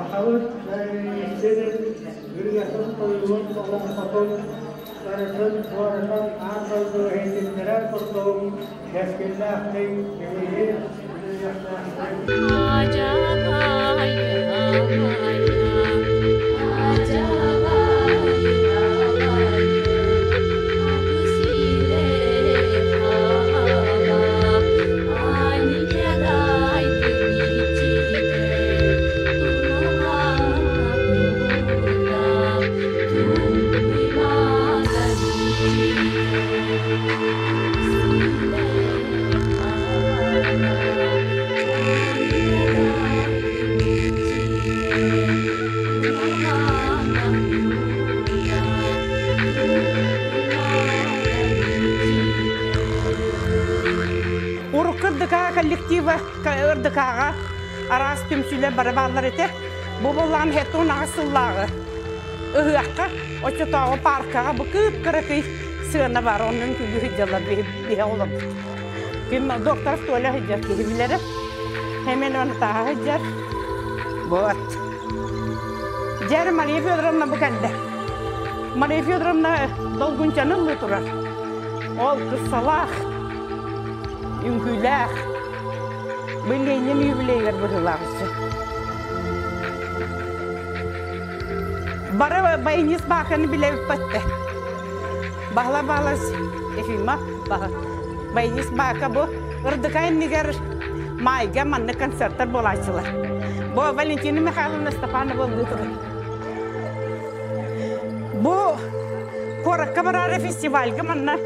Сахабыт сирин ырыатын-тойугун, олоҥхотун барытын туоратан аан дойду иһитиннэрэр курдук кэскиллээхтик биһиги Урукку РДК коллектива РДК-ҕа араас түмсүүлэр бары бааллар этэ. Бу буоллаҕын хетон аҕыс сыллааҕы ыһыахха оччотооҕу паркаҕа бу кып-кыракый сыана бар, оннун күлүү сылдьаллар биһи олорбут. Ким докторов Толя сылдьар киһи билэрэ. Хемен оны тааһа сылдьар. Вот. Дьэр Мария Федоровна бу кэллэ. Мария Федоровна долгунчаны ыллыы турар. Ол кыссалаах, үҥкүүлээх. Бу Ленин юбилейыгар быһыылаах өссө. Бары баянист Бааканы билэбиппэттэ. Баһыла Баалас Ефимов баянист Баака бу Ырдыка иннигэр маайга маннык концерттар буолааччылар. Бу Валентина Михайловна Степанова ыллыы турар. Бу куоракка бараары фестивальга манна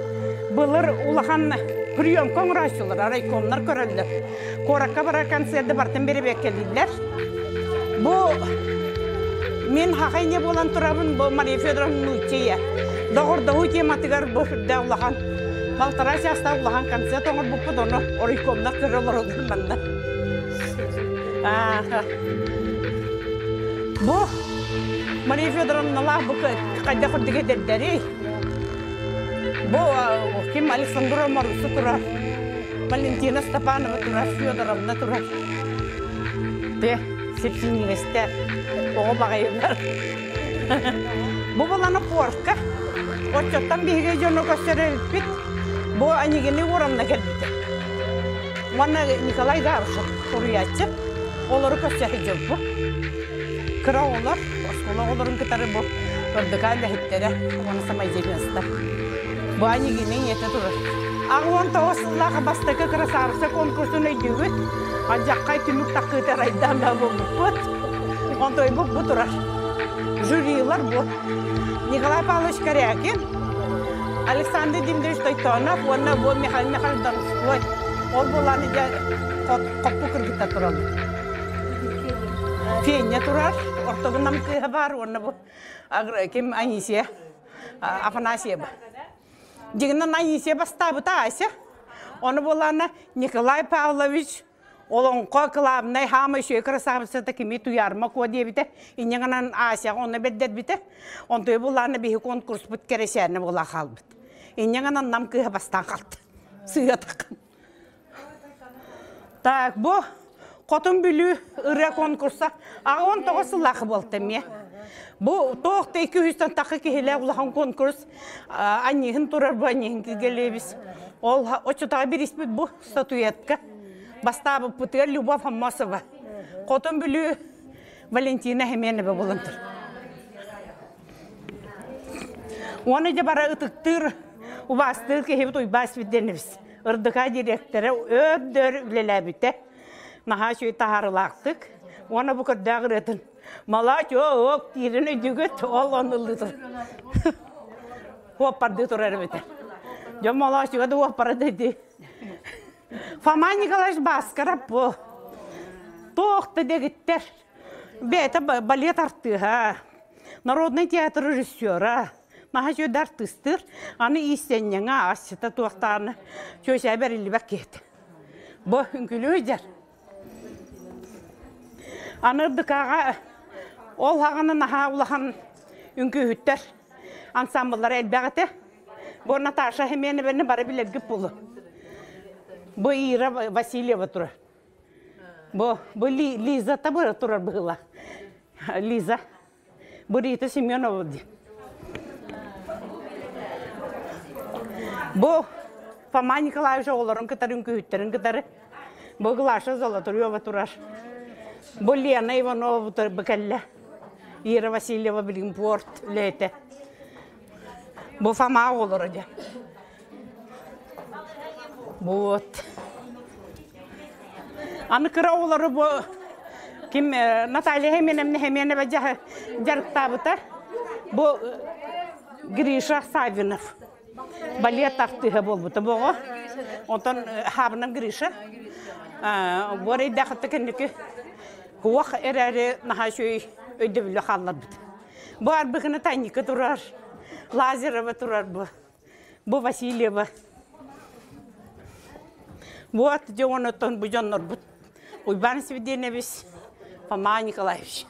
былыр улахан приемка оҥорооччулар, райкомнар көрөллөр. Куоракка барар концерты бартын бэрэбиэркэлииллэр. Бу мин хахай не буолан турабын, бу Мария Федоровна Нууччия. Доҕордоһуу тематыгар бу үрдэ улахан полтора чаастаах улахан концерт оҥорбуппут, ону оройкомнар көрө олороллор манна. Бу Мария Федоровналаах бу хайдах курдук эдэрдэрий? Бу ким Александра Марусу турар, Валентина Степанова турар, Федоровна турар. Те сипсинигэстэр, оҕо баҕайылар. Бу буланы пуорка. Оччоттон биһиги дьону көрсөр эбиппит. Бу Анигины уорамна кэлбитэ. Уонна Николай Габышев суруйааччы. Олору көрсө сылдьыбыт. Кыра оҕолор, оскуола оҕолорун кытары бу РДК үлэһиттэрэ уонна самодеятельностар. Бу Анигины ийэтэ турар. 89 сыллаах бастакы красавица конкурсун өйдүүгүт. Алдьаххай түмүк таккыыта райдаан да буолбуппут. Онтойбут бу турар. Жюрилар бу. Николай Павлович Корякин, Александр Дмитриевич Тойтонов уонна бу Михаил Михайлович Донской. Ол буолан дьэ хоппу кыргыттар тураллар. Феня турар, ортогунан кыыһа баар уонна бу ким Анисия Афанасьева. Дьиҥинэн Анисия бастаабыта Ася. Ону буолаана Николай Павлович Олоҥхо кылаабынай хаама үчүгэй красавицата кими туйаарма куо диэбитэ. Инньэ гынан Асяҕа онно бэрдэрбитэ. Онтуй буллаана биһи конкурспут кэрэсээнэ буола хаалбыт. Инньэ гынан нам кыыһа бастаан халта. Сыатакын. Так, бу Хотун Бүлүү ырыа конкурса 89 сыллаахы буолта эмиэ. Бу туох да 200 тахы киһилээх улахан конкурс аньыһын турар бу аньыһын килгэлиэбис. Ол оччотоҕо бириспит бу статуэтка. Бастаабыппытыгар Любовь Аммосова. Хотун Бүлүү Валентина Хеменова булан тур. Уонна дьэ бара ытыктыыр, убаастыыр киһибит Уйбаас Виденевич. РДК директора өр-дөр үлэлээбитэ. Наһаа үчүгэй таһаарылаахтык. Уонна бу көрдөөх ырыатын Малаачок диирин өйдүүгүт, ол оннуллуу Хуоппардыы турар эбитэ. Дьон Малаачуга да уоппара дии. Фома Николаевич Баскаров бу. Туох да дэгиттэр. Бэйэтэ балет артыыһа, народный театр режиссера, наһаа үчүгэй артыыстыыр. Аны иистэнньэҥэ, асчыта туохтааны чүөчээ бэриллибэт киһитэ. Бу үҥкүлүү дьэр. Аны РДК-ҕа ол хаҕана наһаа улахан үҥкүүһүттэр ансамбллара элбэх этэ. Бу Наташа Хименованы бары билэргит буолуо. Бу Ира Васильева турар. Бу, бу Лиза бу турар быһыылаах. Лиза. Бу Рита Семенова диэн. Бу Фома Николаевич оҕолорун кытары үҥкүүһүттэрин кытары. Бу Глаша Золотарева турар. Бу Лена Иванова бу кэллэ. Ира Васильева билигин порт үлэһитэ. Бу Фома оҕолоро дьэ. Вот. Аны кыра оҕолору бу ким Наталья Хеменевна Хеменова дьарыктаабыта. Бу Гриша Савинов балет артыыһа буолбута буоҕа. Онтон Хабынан Гриша бу эрэйдээх кэнники хуох эрээри наһаа үчүгэй өйдөбүлү хаалларбыт. Бу арбыкына Танька турар, Лазерова турар бу. Бу Васильева. Вот дьон бу дьоннорбут. Уйбаан Свиденевич, Фома Николаевич.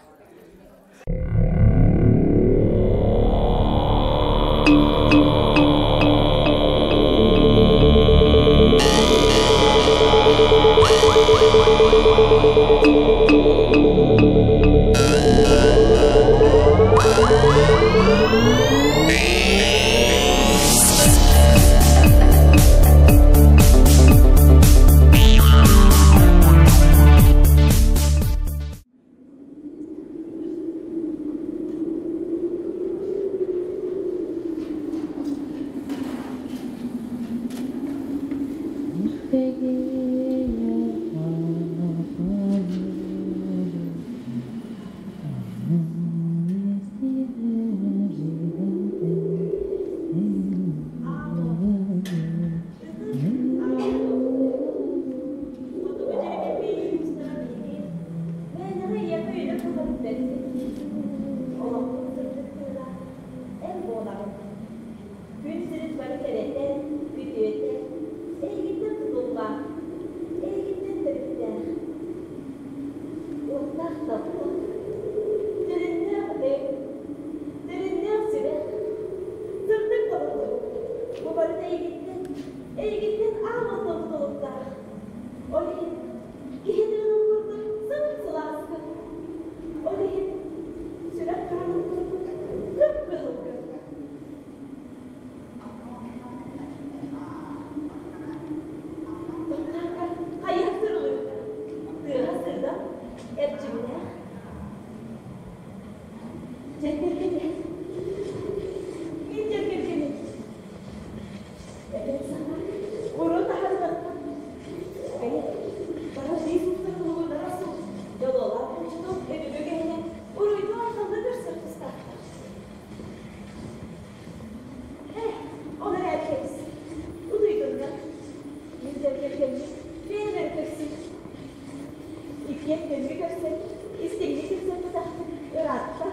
Күн сирин бары кэрэтэ, үтүөтэ, эйигиттэн тутуллаах, эйигиттэн төрүттээх. Уоттаах таптал, дьүрүннээх өй, дьүрүннээх сүрэх, сырдык доҕордоһуу. Бу барыта эйигиттэн, эйигиттэн аан маҥнай тутулуктаах. Ол иһин киһи тыынын курдук сып-сылааскын. Ол иһин сүрэх хаанын курдук кып-кыһылгын. Тохтоокко хайыһар сырылыырда, тыаһа сырда, эрчимнээх. Дьэргэлгэнэ. Мин дьэргэлгэним. Эбэт саҥа, урут аһарыахпын. Бэйэ, бара биир устар суох, дьолуолаах булчутум өбүгэ үгэһинэн уруйду-айхаллыы көрсөр тустаахтар. Ол эрээри кэбис. Утуйдуннар. Мин дьэргэлгэммит бэйэлэрэ көрсүн. Иккиэн көҥү көрсөн, истиҥник кэпсэппэтэхпит ыраатта.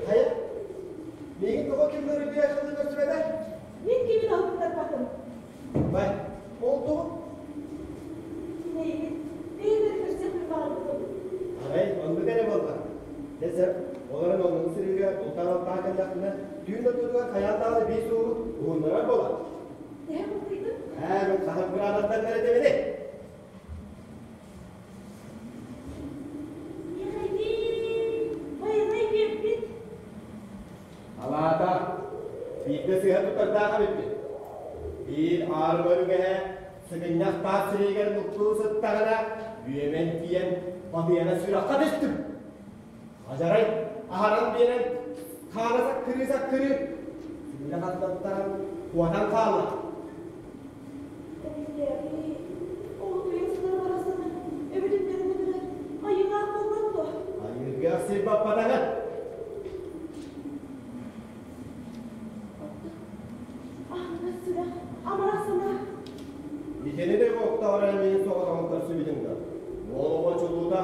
Хайа, миигин тоҕо ким да айхаллыы көрсүбэтэ? Мин кимин оһуктарбатым. Бай, ол тоҕо? Миигин бэйэлэрэ көрсөхпүн баҕарбытым. Арай, оннук эрэ буолла. Дьэ сөп, олорон оннук сырыыга бултаан-алтаан кэллэхпинэ, түүн да туругар хайаан даҕаны биир суолу уһуннарар буолар. Төһө бултуйдун? Ээ, мин хаһан быраататтан эрэтэбиний? Михаил, байанай биэрбит. Алаата, биирдэ сыыһа туттардаах эбиппин. Биир аарыма үгэһэ сыгынньах таас сирэйигэр нуктуу сыттаҕына, үөмэн тиийэн батыйана сүрэххэ түстүм. Адьарай, аһаран биэрэн, хаана саккырыы-саккырыы, сыыра хаттаттаран, Куотан хаалла. Эбиллээҕи, ол утуйа сытар барахсаны өбүтүннэрин ытырар айыылаах буолбат дуо? Айыырга сир баппатаҕа. Оттон аһыныгас сүрэх, амарах санаа. Итини да оттоҕор миин соҕотоҕун көрсүбүтүҥ да. Уол оҕо чулуута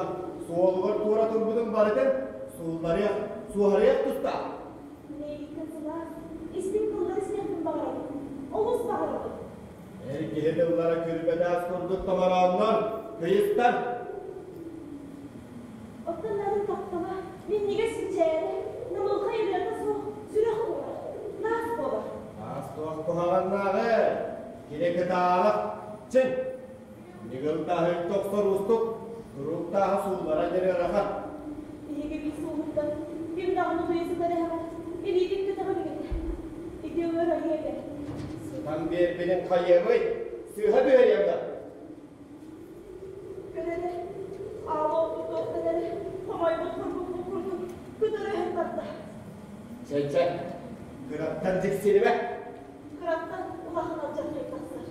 суолугар туора турбутун барытын суулларыах, суоһарыах тустаах. Миигиттэн сылаас, истиҥ тыллары истиэхпин баҕарабын, олус баҕарабын. Эр киһи тыллара күрбэтээс курдук томорооннор, кыйыстар. Оттон нарын таптала, минньигэс мичээрэ, намылхай ырыата суох сүрэх буолар, наас буолар. Таас туох куһаҕаннааҕы, кини кытаанах, чиҥ. Ньыгыл тааһы тохсор уустук, турук тааһа сууллара диэн ыарахан. Биһиги биир суолуттан ким даҕаны утуйа сытар эһэҕэ илиитин көтөҕөн үгэтэ. Ити ыар айыы этэ. Сытан биэрбитин хайыамый, сыыһа түһэриэм да. Көр эрэ, аала оппут туохтан эрэ хомойбут курбукпут курдук кытары өһөн барда. Чэ, чэ, кыраттан дьиксинимэ. Кыраттан улахан алдьархай тахсар.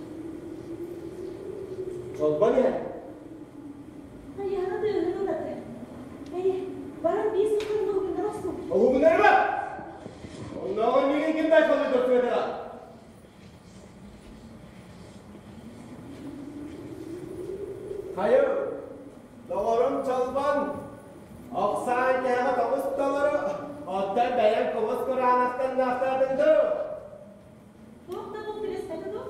Чолбон иһэр. Хайыһара тыаһын ылаты. Эйи, баран биир сылтан уһугуннара охсун. Уһугуннарыма! Оннооҕор миигин ким да айхаллыы көрсүбэтэҕэ. Хайы, доҕорум Чолбон, охсаан кэһэҕэ тоҕус толору, оттон бэйэҥ кумус кураанахтан наахтаатыҥ дуу? Туох да бул түбэспэтэ дуу?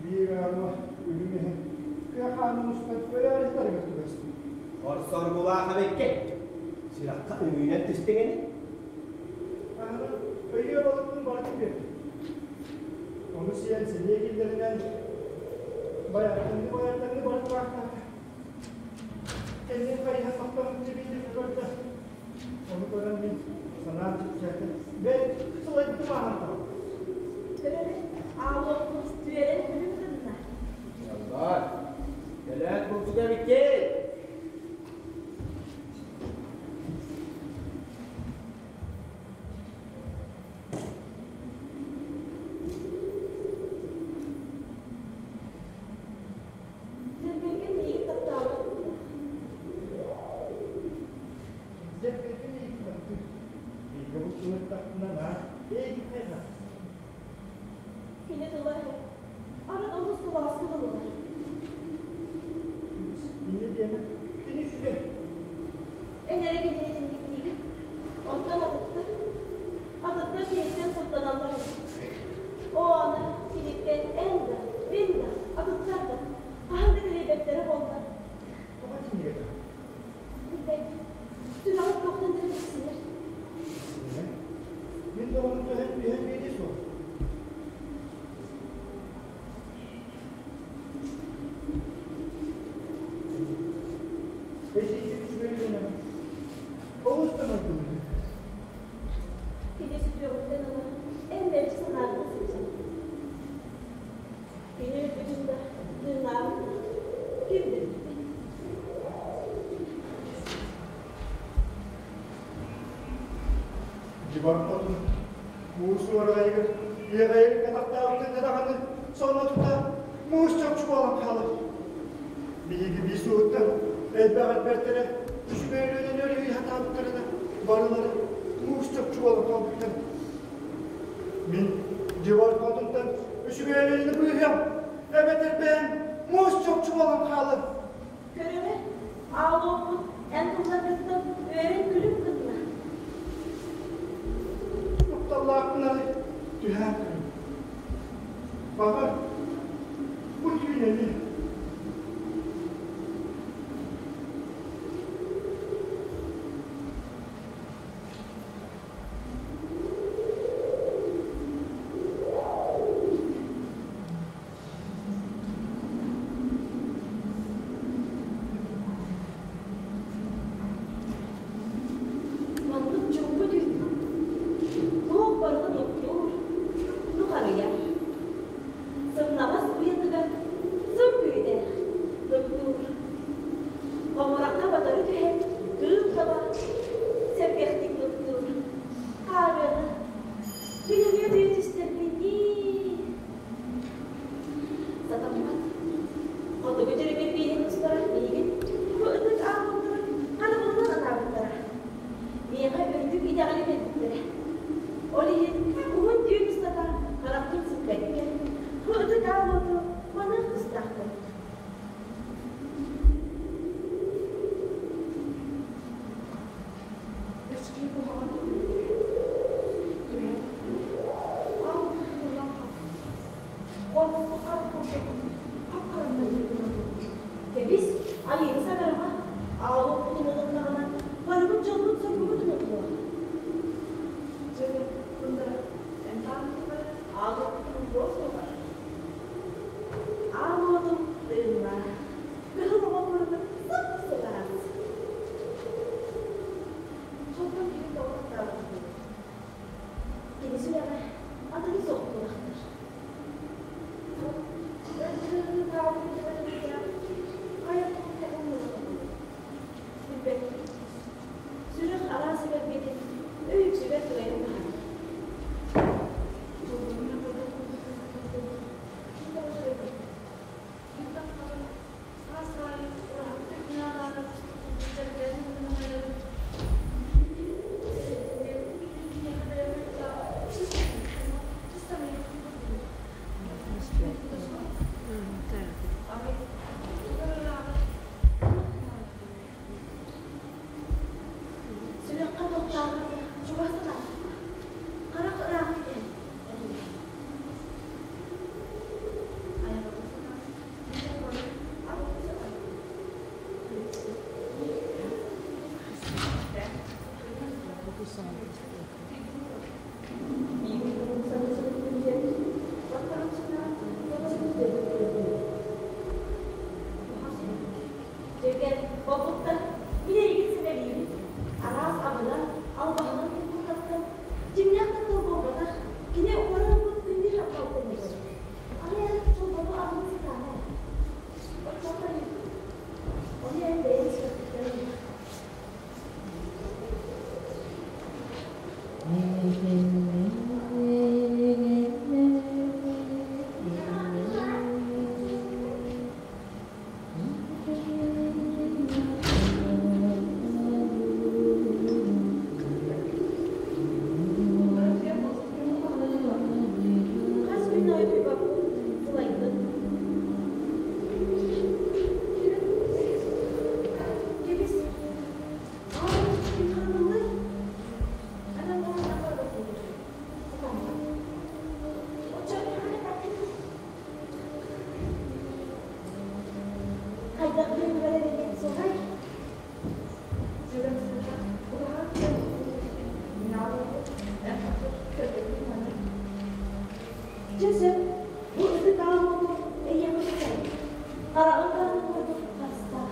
Биир ыарма үлүм иһин кыа хаанын устан өлөөрү сытарыгар түбэстим. Хорсоргулаах эбиккин. Сүрэххэ үҥүүнэн түстүҥ ини. Аһынан өйүө балыкпын барытын биэрдим. Ону сиэн сэниэ киллэринэн байааттаҥныы-байааттаҥныы бары тураахтаата. Кэннин хайыһан махтаммычча биирдэ көрдө. Ону көрөн мин санаам чэпчээтэ. Бэл, сылайбытым ааһан хаалла. Көрөрү аалуохпут түөрэн күлүм гынна. Дьоллоор, кэлээт булчут эбиккин. Дьэргэлгэн миигин таптаабат буолла. Дьэргэлгэн миигин таптыыр. Бииргэ бултуһуттахпына наар эйигин хайҕаа. Кини тыла арыт олус кылааска ылылар. Инньэ диэмэ, кини үчүгэй. Эн эрэ кинини итинник Онтон атыттар, атыттар киниттэн куттаналлар эбит. Оо, аны киниттэн эн да, мин да, атыттар да хаһан да кэлэйбэттэрэ буоллар. Тоҕо итиннигэ Билбэппин. Сүрэҕим туохтан эрэ дьиксинэр. Мин доҕорум түһэн түһэн биэриэ суох. Эсиити үчүгэй үлэнэн олус да майгылыыр. Кини сүтүөҕүттэн ыла эн мэлдьи санаарга сылдьар. Кини өлбүтүн да, тыыннааҕын да ким да билбэт. Дьыбар хотун муус уораҕайыгар иэҕэйэр катахтаабытын даҕаны сонно тута муус чопчу буолан хаалар. Биһиги биир суоттан элбэх элбэртэрэ үчүгэй үлэнэн өрүһүй сатаабыттарына барылара муус чопчу буолан хаалбыттар. Мин дьыбар хотунтан үчүгэй үлэни быыһыам, эбэтэр бэйэм муус чопчу буолан хаалар. Көрөҕүн, аалуохпут эн тылларгыттан үөрэн күлүм гынна. Тапталлаахпын арай түһээн көрүм. Баҕар, бу түүн эмиэ. Маннык чуҥку түүн туох барытын оттуур, нухарыйар. Бэйэҕэ атыны суохтуурахтар. Билбэппин. Сүрэх араас эгэлгэтин өй үксүгэр кыайан таһаарар. Сүрэххэ тохтообут чугас ытаат, харах ыраах иһэн эрийэр. Дьөгүөр, болбукта, мин эйигин сэмэлиибин. Араас абынан, албаһынан курбуттаттан, дьиҥнээх таптал буолбатах, кини уоран ылбыт күндү тапталтан буолар. Арай эн чолбону аҕалыы сатаама эрэ. Оччоҕо Ону эн бэйэҥ сүрэххиттэн ылыах. Хас күн аайы утуйбаппын, сылайбын. Кэбис, аан ким хараҥалый? Хайдах быыһыгар эбитин суһай? Дьэ сөп, бу ытык аал уоту эйиэхэ тутайын. Хараҕын хараҕын курдук харыстаа.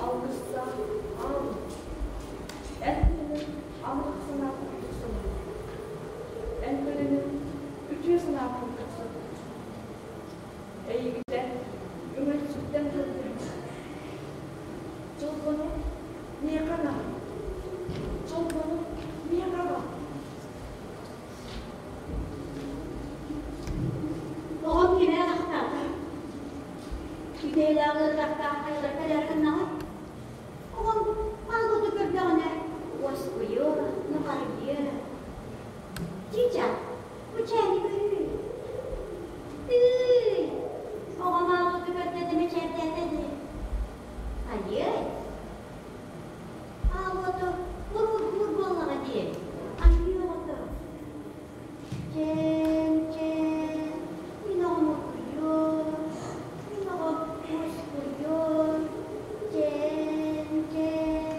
Алгыстаах аал Эн күнүн амарах санаатын тупсарар. Эн көлөнү үтүө санаатын тупсарар. Эйигиттэн үҥүлсүттэн көрдөрүм. Чолбону миэхэ анаан. Чолбону миэхэ аҕал. Оҕом кимэ ахтаата? Үтэһэлээх ыарыһахтаах хайалар кэлэр гыннаҕай? Оҕом хаалбыты көрдөҕүнэ уоскуйуо, нухарыйыа. Чича, бу чээни көрүүй. Тыый, оҕом аалбыты көрдө да мичээрдээтэ дии. Айыай, аалуоту уруургуур буоллаҕа дии, айыы оҕото. Чээн, чээн, мин оҕом утуйуо, мин оҕом уоскуйуо, чээн, чээн.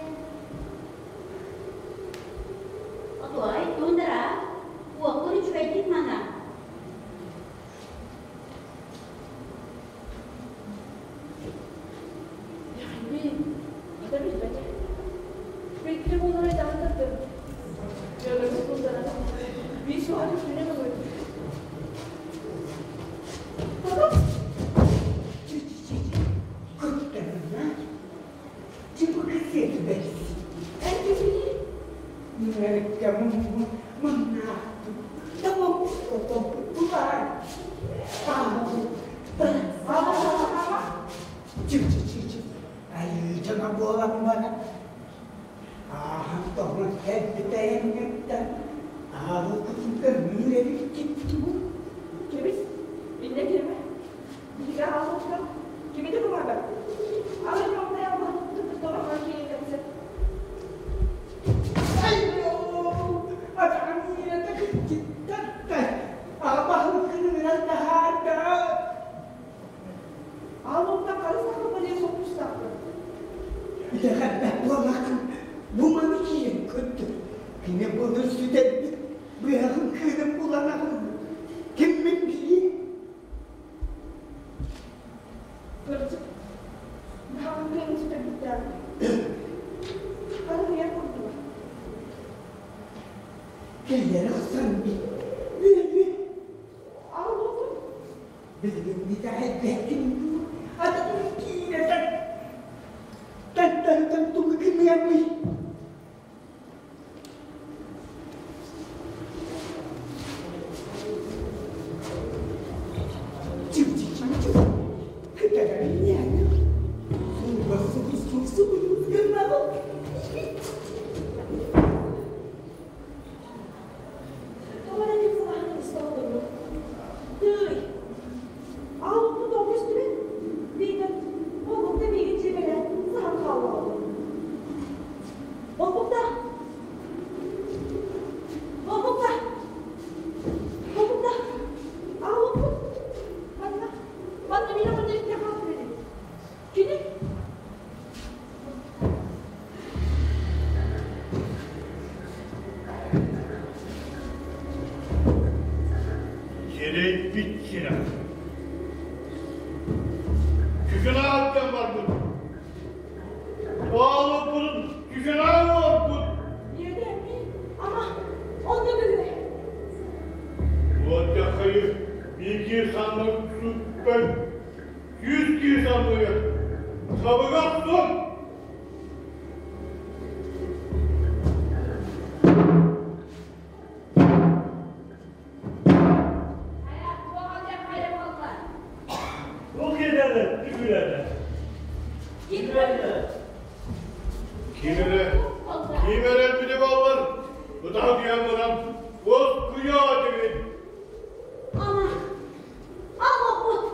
Отуой, туундара, уоккун үчүгэйдик мана. Хата билбэтэ. Бүттү буолара даҕатардым. Дьөгөрү булларан биир суһары күнэ мөҥүт. Куттанна. Чыбыкы бэрсин. Эн кимний? Айыы дьоно буолан баран, ааһан тоҕо кэлбитэйэҥҥиттэн аалыккытын көмүүр эбиккит дуу? Кэбис, иннэ киирмэ. Биһиги аалыбытыгар кими да кумаабаппыт. Арай маҥнай албаһыппытын кытта улахан киһи кэпсэт. Айуу, атаҕым кыттыттар, аҕабаһылыккын таһаарда. Аалыбыттан харыс тахха балиэ соппустаахпын. Итэҕэйбэт буоллаххына. Кэллэрэ охсон үөрүү. Билигин итэҕэйбэккин дуу, атын киирэтэн тантан тугу гыныамый? Чик-чик-чик-чик, кытарар ньээҥ. Сулба-субу-субу гыннаҕым. Тоҕо эрэ мин сылаһын истэ олордум. Тыый! Аалыкпыт тоҕо көстүбэт? Биитэр болбукта миигин дьиэбэлээн саһан хааллаҕа дуу? Болбукта! Болбукта! Болбукта! Аалыкпыт! Манна, манна мин оҕонньор икки хаалбыт этим. Кини Сирэйбит сирэ. Чучунааттан барбыт. Оолуппутун чучунаа уорбут. Иэдээҥҥи, ама, онно быһыы. Уотчаххайы биир саннык сүкпэт Күүс күүс анныгар сабыгар тур! Ол киэдэлэр түгүлэрэ. Ким эрэ, ким эрэ билэ баллар, ытаһы түһэн баран, уоскуйа түгүн. Ама, Аҕабыт!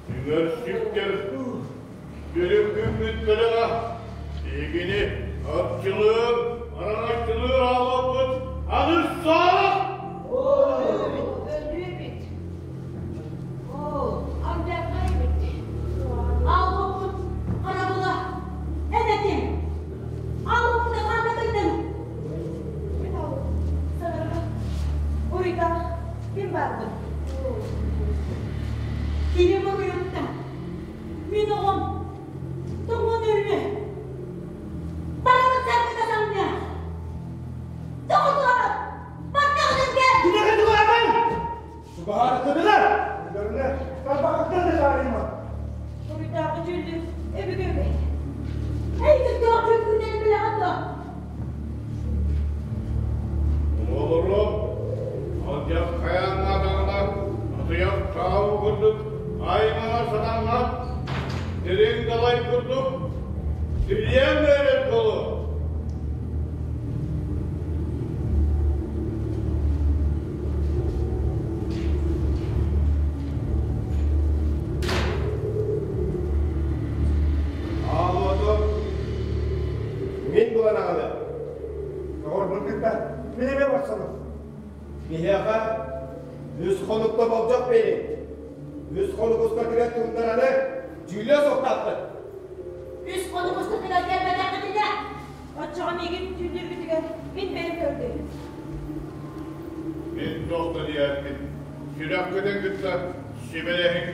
Түҥэр сүктэр сүрүн күммүт бэлэҕэ биһигини арчылыыр, араҥаччылыыр аалаппыт аны саах! Өлүөбүт. Оо, алдьархай эбит. Аалбыппыт харабыла эн этиҥ. Аалбыппыта ханна гынныҥ? Мин ол санарга уруйдаах ким баарбын? Кини буруйуттан мин оҕом тоҥон өлүө. Барыбыт саргыта санныа. Тоҕо тураҕыт? Баттаҕытын кэт! Киниэхэ тугаамай! Сугаһаатыгына! Өлөрүнэ, тарбахыттан да саарыйма! Буруйдааҕы дьүүллүүр өбүгэ үгэһэ. Эйигин туох дьүккүнэн билэҕин дуо? Оҕолорум, алдьас хайааннаатаҕына, атыйах таабы курдук аймана сатаммат, дириҥ далай курдук сирийэн биэрэр буолуо. Аалуоту мин булан аҕалыам. Доҕорбун кытта мин эмиэ барсабын. Биһиэхэ үс хонукта болдьох биэриҥ. Үс хонук устатыгар туундараны дьүүллүө суохтаахпыт. Үс хонук устатыгар кэлбэтэххитинэ, Оччоҕо миигин түүннүүргүтүгэр мин бэйэм көрдөһүм. Мин туох да диэппин, сүрэххитин кытта сүбэлэһиҥ.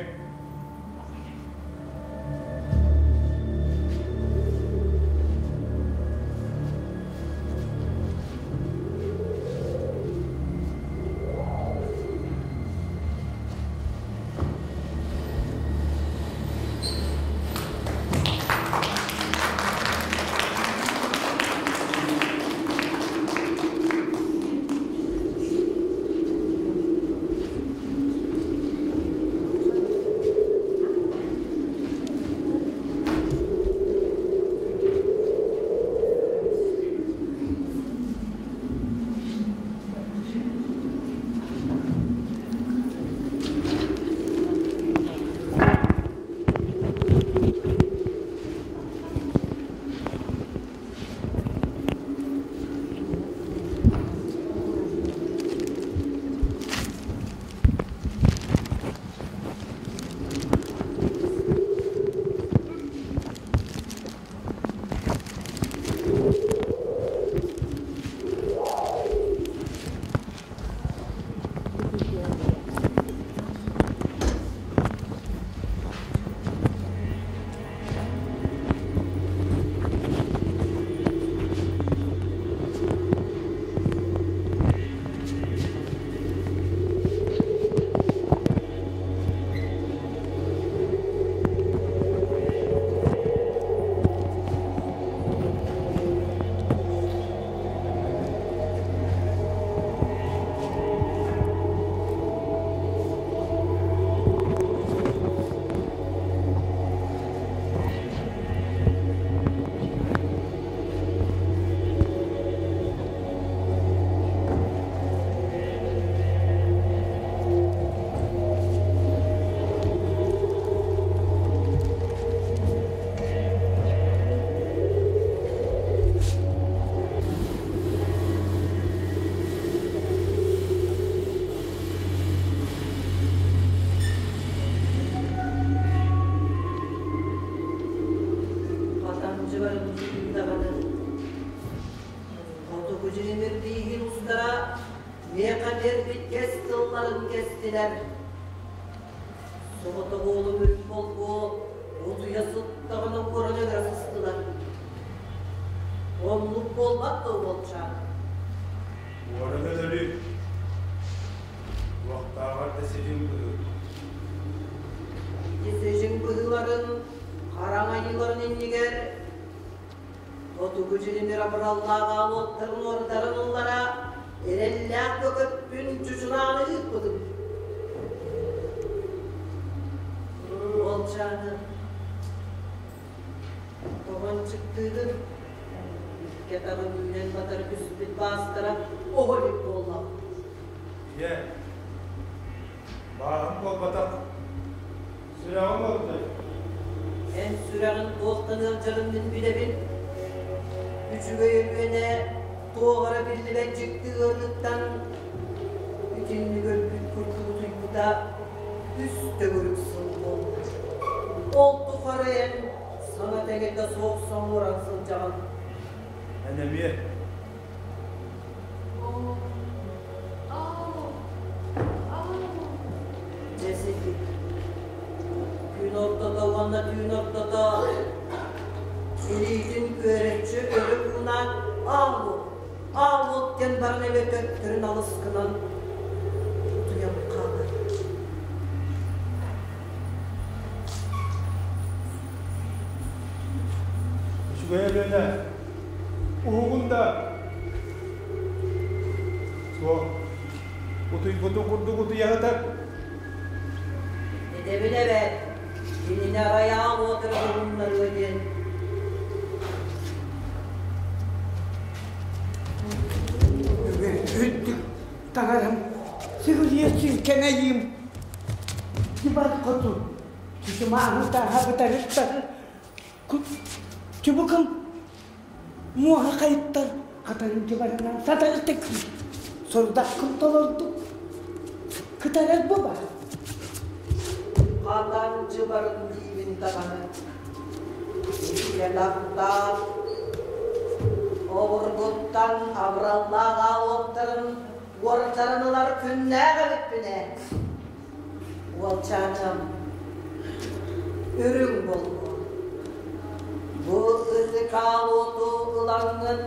Дьиримир бииһин устара миэхэ биэрбит кэс тылларын кэстилэр. Соҕотох уолум үрүҥ болгуо утуйа сыттаҕына уоран өлөрө сыстылар. Оннук буолбат да уолчаан. Уоран өлөрүү туохтааҕар да сидьиҥ быһыы. Ити сидьиҥ быһыыларын хараҥ айыыларын иннигэр Хотугу дьилимир абыраллаах аалуоттарын уордарын ыллара эрэллээх көкөппүн чучунааны ыыппытым. Уолчааны тоҕон чыктыыгын, икки атаҕын үүнэн батары түспүт баастара оһо илик буолла. Ийэ, бааһым буолбатах, Сүрэҕим ыалдьар. Эн сүрэҕин туохтан ыалдьарын мин билэбин. Үчүгэй Өлүөнэ туох эрэ биллибэт дьикти ыарыыттан итинник өлбүт курдук утуйбута үс төгүрүк сыл буолла. Ол тухары эн саҥа тэҥэтэ суох соҥуоран сылдьаҕын. Эн эмиэ Дьэ сити күн ортото уонна түүн ортото илиитин күөрэччи өрө уунан аал-уот, аал-уот диэн баран эбэ төттөрүн алыс гынан утуйан хаалар. Үчүгэй Өлүөнэ, Уһугун да суох. Утуйбутун курдук утуйаһытар. Этэбин эбээт, кинини арай аал уот эрэ уһуннарыа диэн. Үрдүк таҥарам, сыгылыйа сүҥкэн айыым, дьыбар хоту, чучумааһын тааһа бытарыттар, чубукум Муоһа хайыттар хатарын дьыбарынан сатарытык сорудаххын толордук. Кытарар бу баар. Хатан дьыбарын диибин даҕаны. Икки атахтаах обургуттан абыраллаах аалуоттарын уордарын ылар күннээх эбиппин ээ. Уолчааным, үрүҥ болбу. Бу ытык аал уоту ылаҥҥын,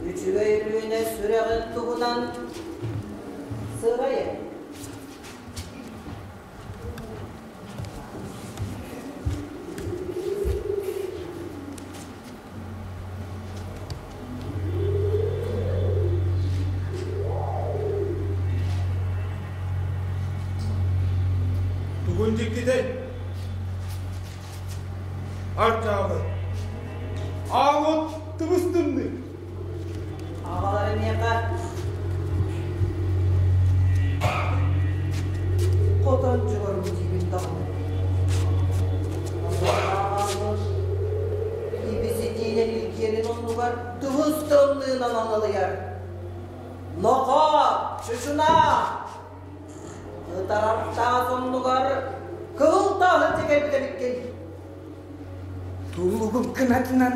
үчүгэй Өлүөнэ сүрэҕин туһунан сырайын. Тугун дьиктитэй? Артаабы. Аалот тыбыстынны. Аҕалара миэхэ хотон дьугарын диибин даҕаны. Ибиситиинэн илгиэнин оннугар тыһыс тымныынан аналыйар. Нохоо, чучунаа! Ытарар таас оннугар кыһыл тааһы тигэрбит эбиккин. Тулугум кынатынан,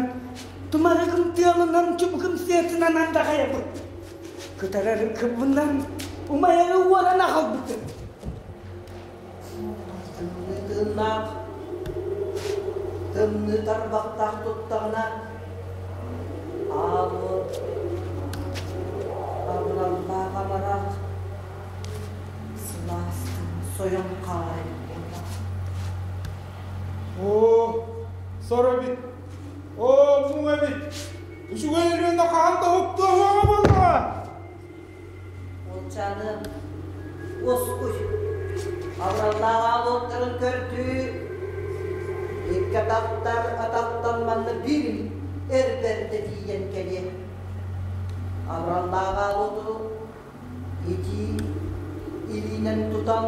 тумарыгым тыалынан, чубукум сыатынан андаҕайабын. Кытарары кыбынан, умайары уоран аҕалбытым. Тымныы тыыннаах, тымныы тарбахтаах туттаҕына, аал уот абыраллаах амарах сылаастан сойон хаалар эбит буоллаҕа. Оо, сор эбит, оо, муҥ эбит, үчүгэй Өлүөнэ хаһан да уһуктуоҕа буоллаҕа. Уолчааным, уоскуй, абыраллаах аал уоттарын көрдүү, икки атахтар атахтан манна биир эр бэрдэ тиийэн кэлиэ. Абыраллаах аал уоту итии илиинэн тутан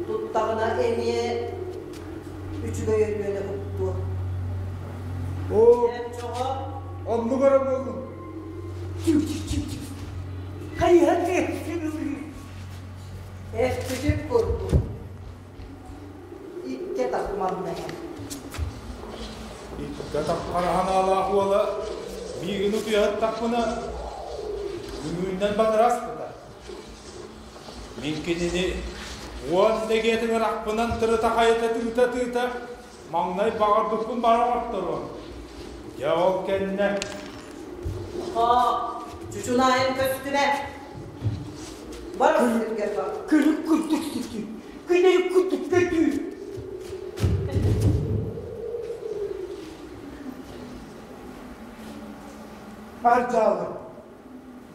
туттаҕына эмиэ үчүгэй Өлүөнэ уктуо. Оо, Эн чоҕо оннук эрэ буоллун. Хайыһа тиэхсин ылыы. Эппитин курдук икки атах манна иһэр. Икки атах хара санаалаах уола миигин утуйаһыттахпына, Үҥүүннэн батыраспыта. Мин кинини уон дэгиэтин ырахпынан тырыта-хайыта тыыта-тыыта маҥнай баҕарбыппын бары оҥорторуом. Дьэ ол кэннэ Хоо, чучунаайым көстүбэ. Бар сиргэр бар. Күлүк курдук сүтүү, күнүк курдук көтүү. Ардьаалы,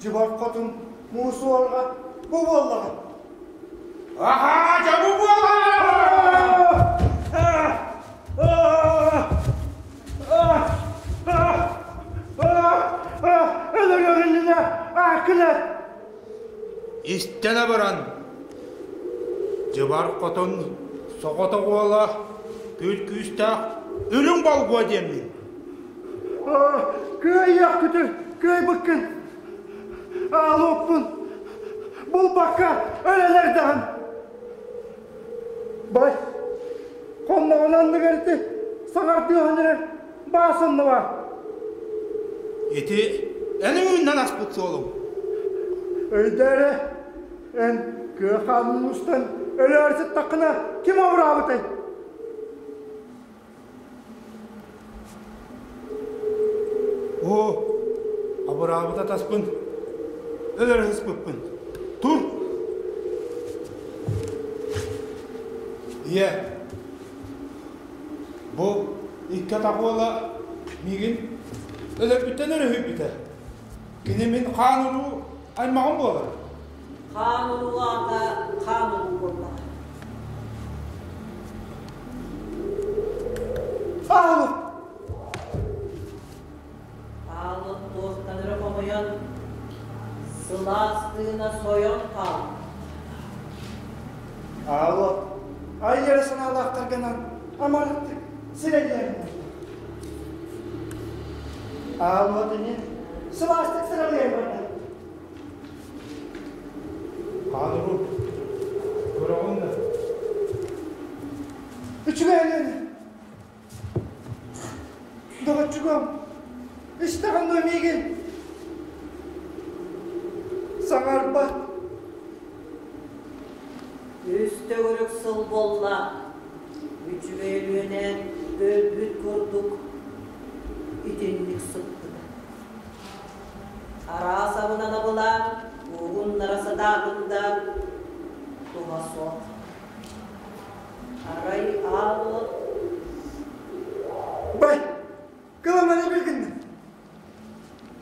дьыбар хотун муус уорҕа бу буоллаҕа. Аһаа, дьэ бу буоллаҕа! Өлөрүөх иннинэ ааккын Истэн абаран, дьыбар хотун соҕотох уола күл күүстээх үрүҥ болгуо диэммин. Кыайыах күтүр, кыайбыккын, аалуоппун булбакка өлөн эрдэҕим. Бай, хонноҕун анныгар ити саҥардыаһын эрэр баас оннуга. Ити эн үүннэн аспыт суолуҥ. Өйдөө эрэ, эн кыа хаанын устан өлөөр сыттаххына ким абыраабытай? Оо, абыраабыт атаспын, өлөр ыспыппын. Тур! Ийэ, бу икки атах уола миигин өлөрбүттэн өрүһүйбүтэ. Кини мин хаан уруу аймаҕым буолар. Хаан уруу аата хаан уруу буоллаҕа. Аалыт! Аалыт туохтан эрэ хомойон, сылаас тыына сойон хаалбыт. Аалыт, ай эрэ санаалаахтаргынан амараттык сирэйдээбин. Аалыт ини сылаастык сыралыйан барда. Хаалыру көрөҕүн да? Үчүгэй Өлүөнэ. Доҕоччугум, истэҕин дуо миигин? Саҥарбат. Үс төгүрүк сыл буолла. Үчүгэй Өлүөнэ өлбүт курдук итинник сыппыта. Араас абынан абылаан, уһуннара сатаатым да, туһа суох. Арай аал уот Бай, кыламаны билгинним.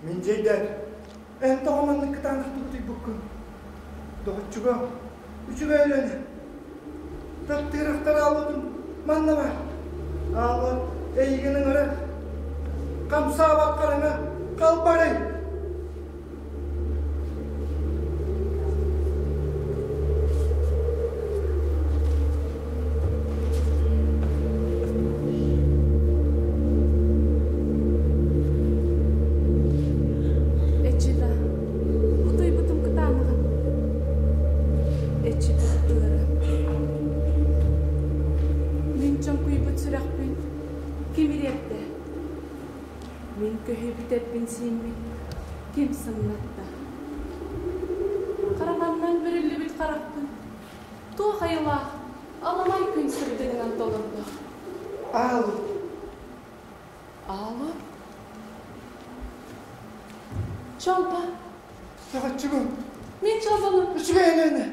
Мин дьэйдэр, эн тоҕо маннык кытаанахтык утуйбуккун? Доҕоччугум, үчүгэй өлөнө. Таптыырахтар аалбытым манна бар. Аалбыт эйигин ыҥырар. Хамсаабат хараҥа халбарый. Эччитэ, утуйбутум кытаанаҕын. Эччитэ ыара. Мин чоҥкуйбут сүрэхпин ким ириэрдэ? Мин көһүйбүт эппин-сииммин ким сымнатта? Хараҥаннан бүрүллүбүт харахпын туох айылаах аламай күн сырдыгынан толордо? Аалу. Аалу? Чолба. Саҕаччыгын. Мин чолбонум. Үчүгэй Өлүөнэ.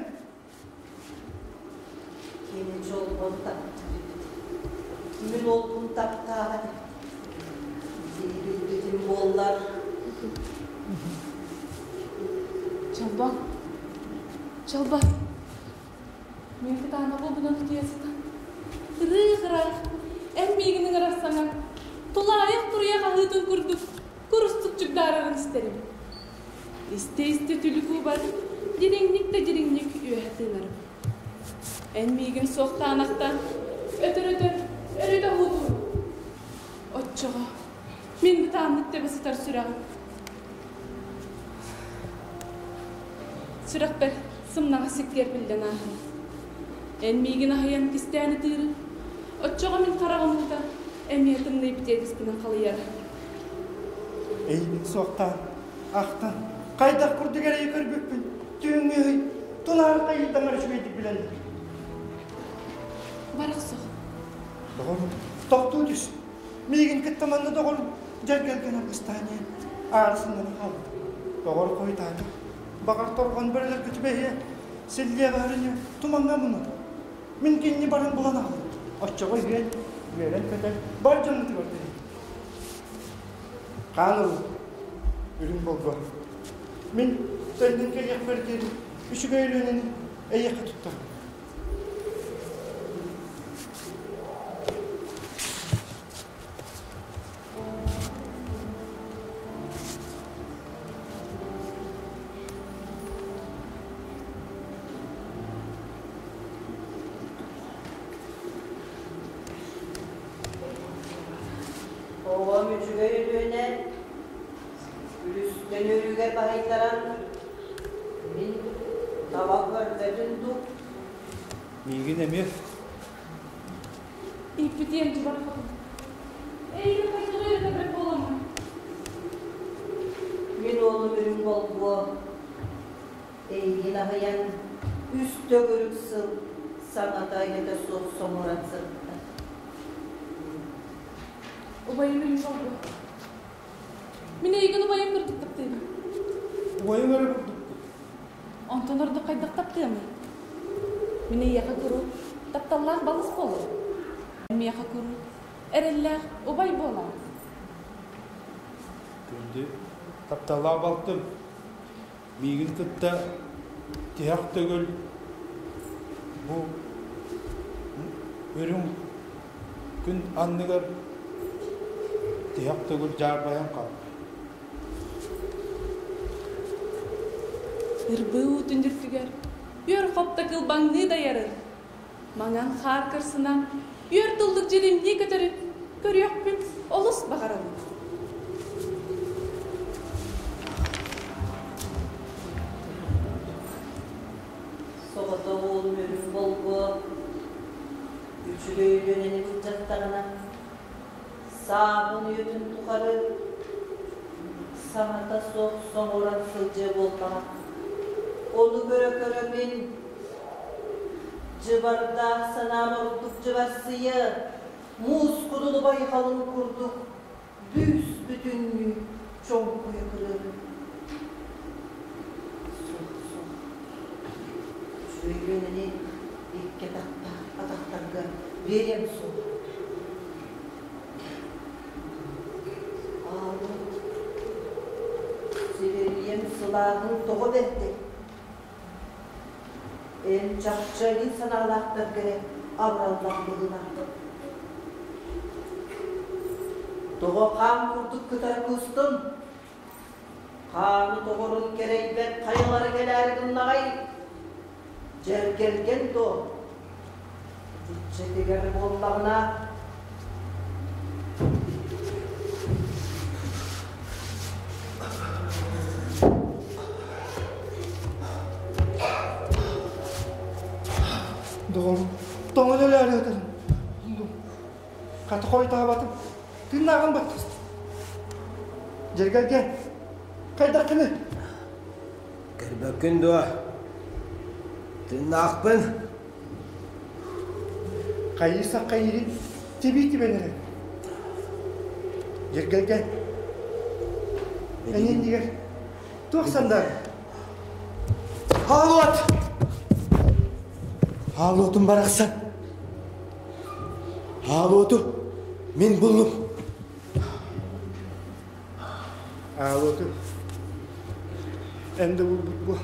Кини дьолбун таптыыр эбит. Мин уолбун таптаабат эбит. Итини билбитим буоллар. Чолбон. Чолбон. Мин кытаанах уолбунан утуйа сытан. Ырыых-ыраах, эн миигин ыҥырар саҥаҥ, тулаайах туруйах аһыытын курдук курустук чугдаарарын истэрим. Истэ-истэ түлүк уубар дириҥник да дириҥник үөһэ тыынарым. Эн миигин суохтаанахтан өтөр-өтөр өрүтэ уһуутуум. Оччоҕо мин бытааннык тэбэ сытар сүрэҕим. Сүрэхпэр сымнаҕас сиккиэр биллэн ааһар. Эн миигин аһыйан кистээн ытыырын, оччоҕо мин хараҕым уута эмиэ тымныйбыт иэдэспинэн халыйара. Эйигин суохтаан, ахтан, Хайдах курдук эрэйи көрбүппүн түүҥҥү ый тунаар хайыытаҥар үчүгэйдик билэллэр. Барахсах. Доҕорум, тохтуу түс. Миигин кытта манна доҕорум дьэргэлгэн аргыстаан иһэн аарысыннана хаалбыт. Доҕор хойутаата. Баҕар торҕон бөрөлөргө түбэһиэ, силлиэҕэ өрүнүө, тумаҥҥа мунуо. Мин кинини баран булан аҕалым. Оччоҕо үһүөн, үөрэн-көтөн бар дьоммутугар түһэн. Хаан ылын, үрүҥ болго. Мин төннөн кэлиэхпэр диэри үчүгэй Өлүөнэни эйиэхэ туттарым. Оҕом үчүгэй Өлүөнэ Үлүскэн үөрүүгэр баһыйтаран мин таба көрбөтүн дуу? Миигин эмиэ Ииппитиэн дьыбар хотун. Эйигин хайдах үөрэтэ буоламмын? Мин уолум үрүҥ болбуо Эйигин аһыйан үс төгүрүк сыл саҥата-иҥэтэ суох соҥуран сытта. Убайым үрүҥ болбуо. Мин эйигин убайым курдук таптыыбын. Убайым эрэ курдукпут. Онтон ордук хайдах таптыамый? Мин эйиэхэ куруук тапталлаах балыс буолуом. Миэхэ куруук эрэллээх убай буолаҕын. Күндү тапталлаах балтым, миигин кытта тиһэх төгүл бу үрүҥ күн анныгар тиһэх төгүл дьаарбайан хаалла. Ырбыы уутун үрдүгэр үөр хопто кылбаҥныы дайарын, маҥан хаар кырсынан үөр туллук дьиримнии көтөрүн көрүөхпүн олус баҕарабын. Соҕотох уолум үрүҥ болбуо үчүгэй үөнэни былдьаттаҕына, сааһын үйэтин тухары саҥата суох соҥуран сылдьыа буоллаҕа. Ону көрө-көрө мин дьыбардаах санаам ордук дьыбарсыйа, муус кудулу байҕалын курдук бүүс-бүтүннүү чоҥкуйа көрөрүм. Суох, суох. Үчүгэй үөнэни икки атахтаах атахтарга биэриэм суох. Аалыт, сириэдийэн сылааһын тоҕо бэрдэй? Эн чахчы илин санаалаахтарга эрэ абыраллаах быһыылааххын. Тоҕо хаан курдук кытары куустун? Хааны тоҕорун кэрэйбэт хайалара кэлээри гыннаҕай? Дьэргэлгэн дуо? Итиччэтигэр буоллаҕына Доҕорум, тоҥон өлөөрү ытарым. Хата хойутаабатым. Тыыннааҕым баттастым. Дьэргэлгэн, хайдаххыный? Көрбөккүн дуо? Тыыннаахпын. Хайыы хайыырын тибии тибэн эрэр. Дьэргэлгэн, эн иннигэр туох сандаар? Хаалуот! Хаалуотум барахсан. Хаалуоту мин буллум. Аалуоту эн да булбут буо.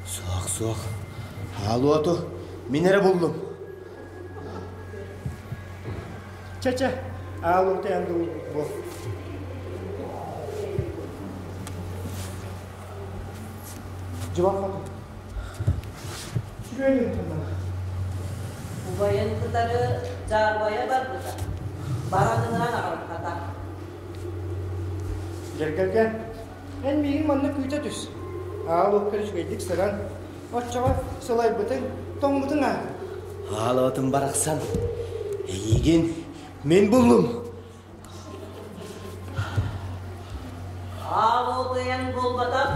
Суох, суох. Аалуоту мин эрэ буллум. Чэ-чэ, аалуоту эн да булбут буо. Дьыбар хотун. Үчүгэй Убайын кытары дьаарбайа барбыта. Баранынан аҕалбата. Дьэргэлгэн, эн миигин манна күүтэ түс. Аал уокка үчүгэйдик сыран, оччоҕо сылайбытыҥ, тоҥмутуҥ аа. Аал отун барахсан, эйигин мин буллум. эн буолбатах,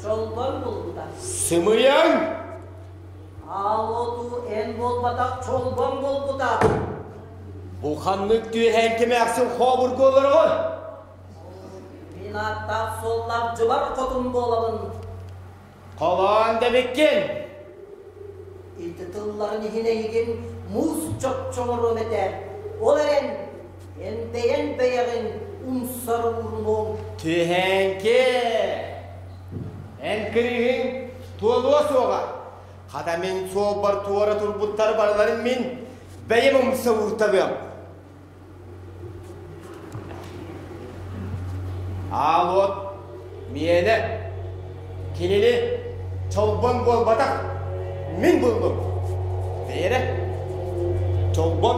Чолбон булбута. Сымыйаҥ! Аал оту эн буолбатах, Чолбон булбута. Бу ханнык түөһээн кэмээхсин хообургу олороҕун? Мин ааттаах суоллаах дьыбар хотун буолабын. Холоон дэбиккин! Ити тылларын иһин эйигин муус чопчоҥоруом этэ. Ол эрэн, эн бэйэҥ бэйэҕин умсар уурунуоҥ. Түһээҥки! Эн кырыыһыҥ туолуо суоҕа. Хата мин суолбар туора турбуттар барыларын мин бэйэм умса ууртабыам. Аал уот миэнэ, кинини чолбон буолбатах, мин буллум. Бэйэрэ, чолбон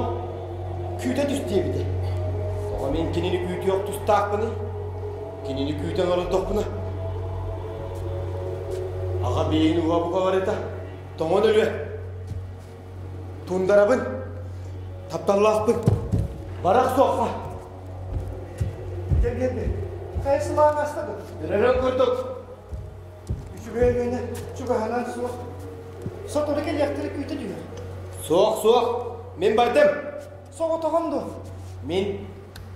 күүтэ түс диэбитэ. Тоҕо мин кинини күүтүөх тустаахпыный? Кинини күүтэн олордохпуна, аҕа биэйин уһа бука барыта тоҥон өлүө. Тундарабын, тапталлаахпын, барах суохха. Кэргэнни, хайа сылаан астабыт? Өрөрөн курдук. Үчүгэй өлүөнэ чугаһынан суох. Сотору кэлиэхтэрэ күүтэ түһэр. Суох, суох, мин бардым. Соҕотоҕун дуо? Мин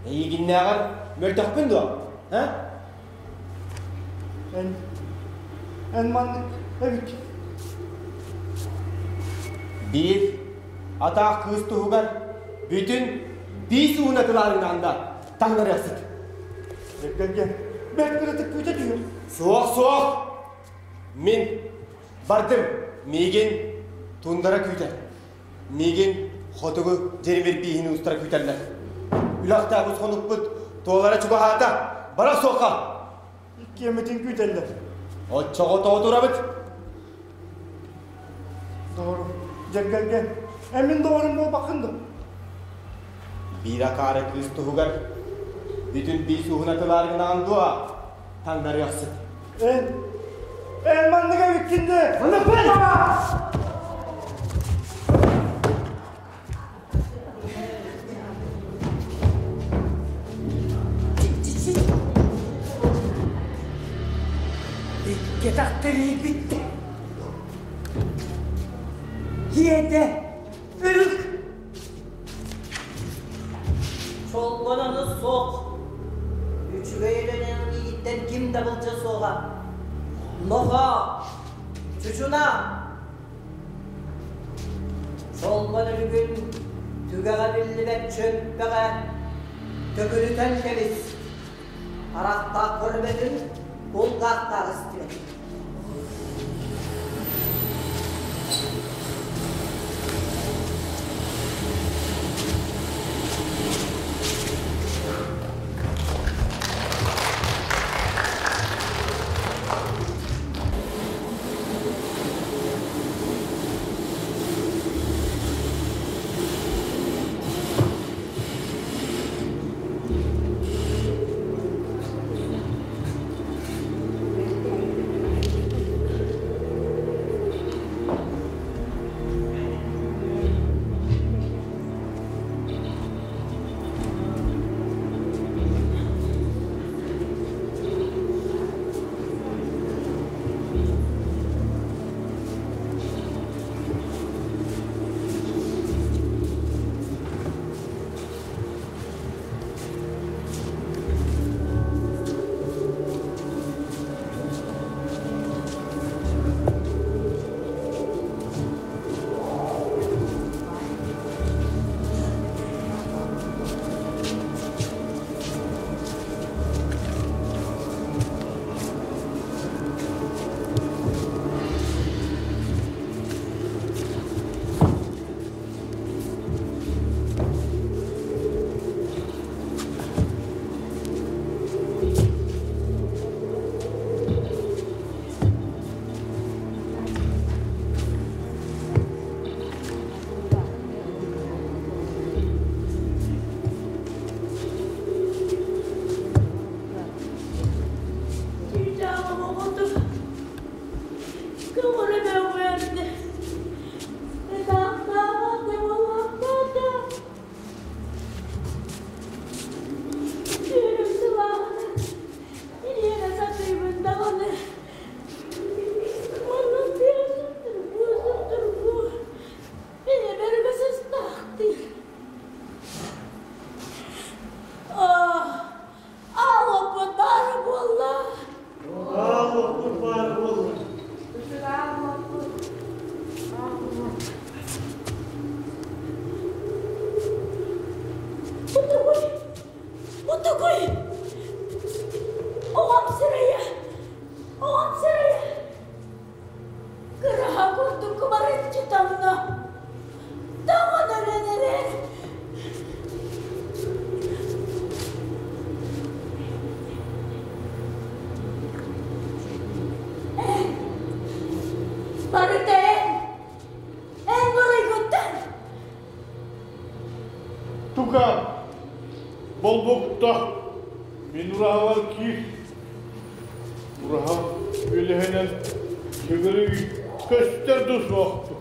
эйигиннээҕэр мөлтөхпүн дуо? А? Эн, эн маннык эбит. Биир атаах кыыс туһугар бүтүн биис ууна тылаарыҥнаан да таҥнарыахсыт. Эргэргэн, бэрт кыратык күүтэ түһүр. Суох, суох! Мин бардым, миигин тундара күүтэр. Миигин хотугу дьиримир бииһин уустара күүтэллэр. Үлэхтээбит хонукпут туолара чугаһаата, бара суохха! Иккиэммитин күүтэллэр. Оччоҕо тоҕо турабыт? Доҕорум, дьэргэлгэн, эн мин доҕорум буолбаккын дуо? Биир акаары кыыс туһугар бүтүн биис уһун атылааргынаҕын дуо? Таҥнарыахсыт. Эн, эн маннык эбиккин дии! Маннык Икки тэрийбит. Ийэтэ үрүк. Чолбонону суох. Үчүгэй үлэнэн миигиттэн ким да былдьа суоҕа. Нохоо, чучуна, Чолбон өлүгүн түгэҕэ биллибэт чөмпөҕө төгүрүтэн кэбис, харахтаах көрбөтүн, кулгаахтаах истибэтин. Тука, болбукта, мин ураһабар киир. Ураһа үлэһинэн төгүрүк көстөр да суохтук.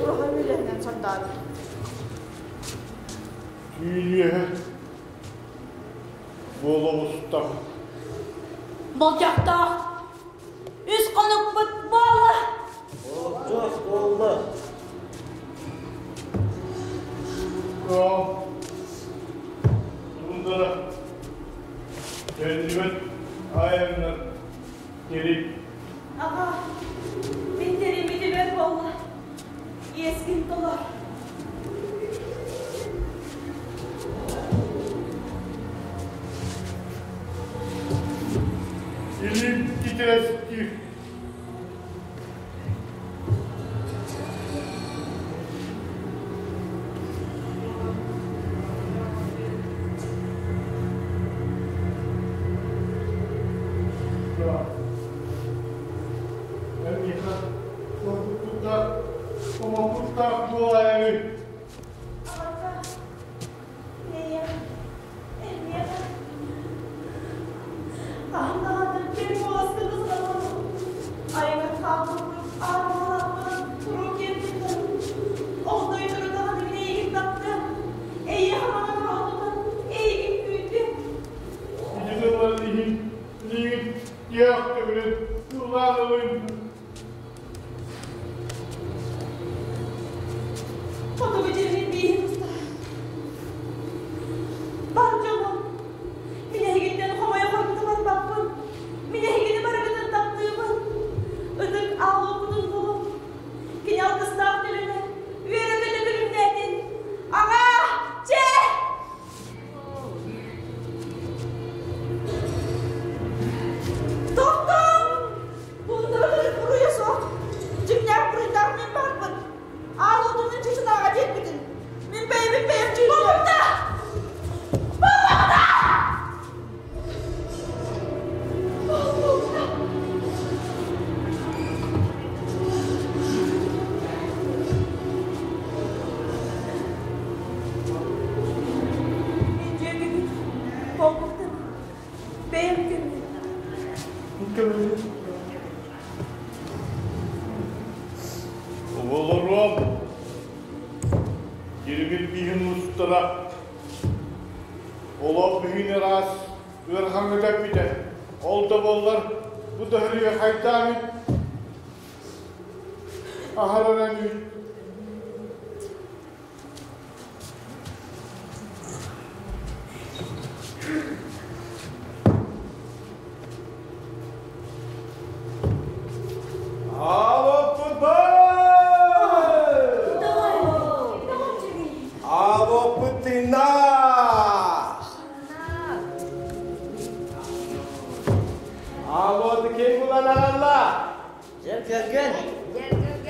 Ураһа үлэһинэн сардаара. Түүнүөһэ буола оҕустах. Болдьохтоох үс хонукпут буолла. Болдьох буолла. Тундара төннүбэт айаннар терик. Аҕа, мин териммитибэр буолла. Иэскин толор. Илиим титирэстиир. Эйиэхэ Ордуктаах, омокуттаах буолаайаҥый? Аҕата, эйиэхэ, эйиэхэ хаһан даҕаны бир буоласкын ысыламмын, айаҥын хаалбыппын, аармалаахпын куруук киэргэтэн, ол дойдуну даҕаны мин эйигин таптыам, эйиэхэ манан ураһа тутан, эйигин күүтүөм. Ити тылларын иһин миигин тиэх төгүлүн ыллаан ылыҥ. Хотугу дьиҥин бииһин устар. Бар дьонум, мин эһигиттэн хомойо хоргута барбаппын. Мин эһигини барыгытын таптыыбын. Ытык аалуоппутун булуҥ. Кини алгыстаах төлөнө, үөрэ-көтө күлүмнээтин. Аҕаа, чэ! Тохтоо! Бундара буруйа суох. Дьиҥнээх буруйдаах мин баарбын. Аал уотунан чычынааҕа диэппитин. Мин бэйэбин бэйэм чыынныам. Болбукта! Болбукта! Мин дьүөгэбин болбуктан бэйэм көмүн. Көмүн. Оҕолоруом, диригин биһин устара олох биһин ыраас ыарахаҥҥа тэппитэ. Ол да буоллар, бу төһөрүгэ хайдааммыт аһарынан Аалоппут тыыннаах! Аалоты ким булан аҕалла? Дьэргэлгэн.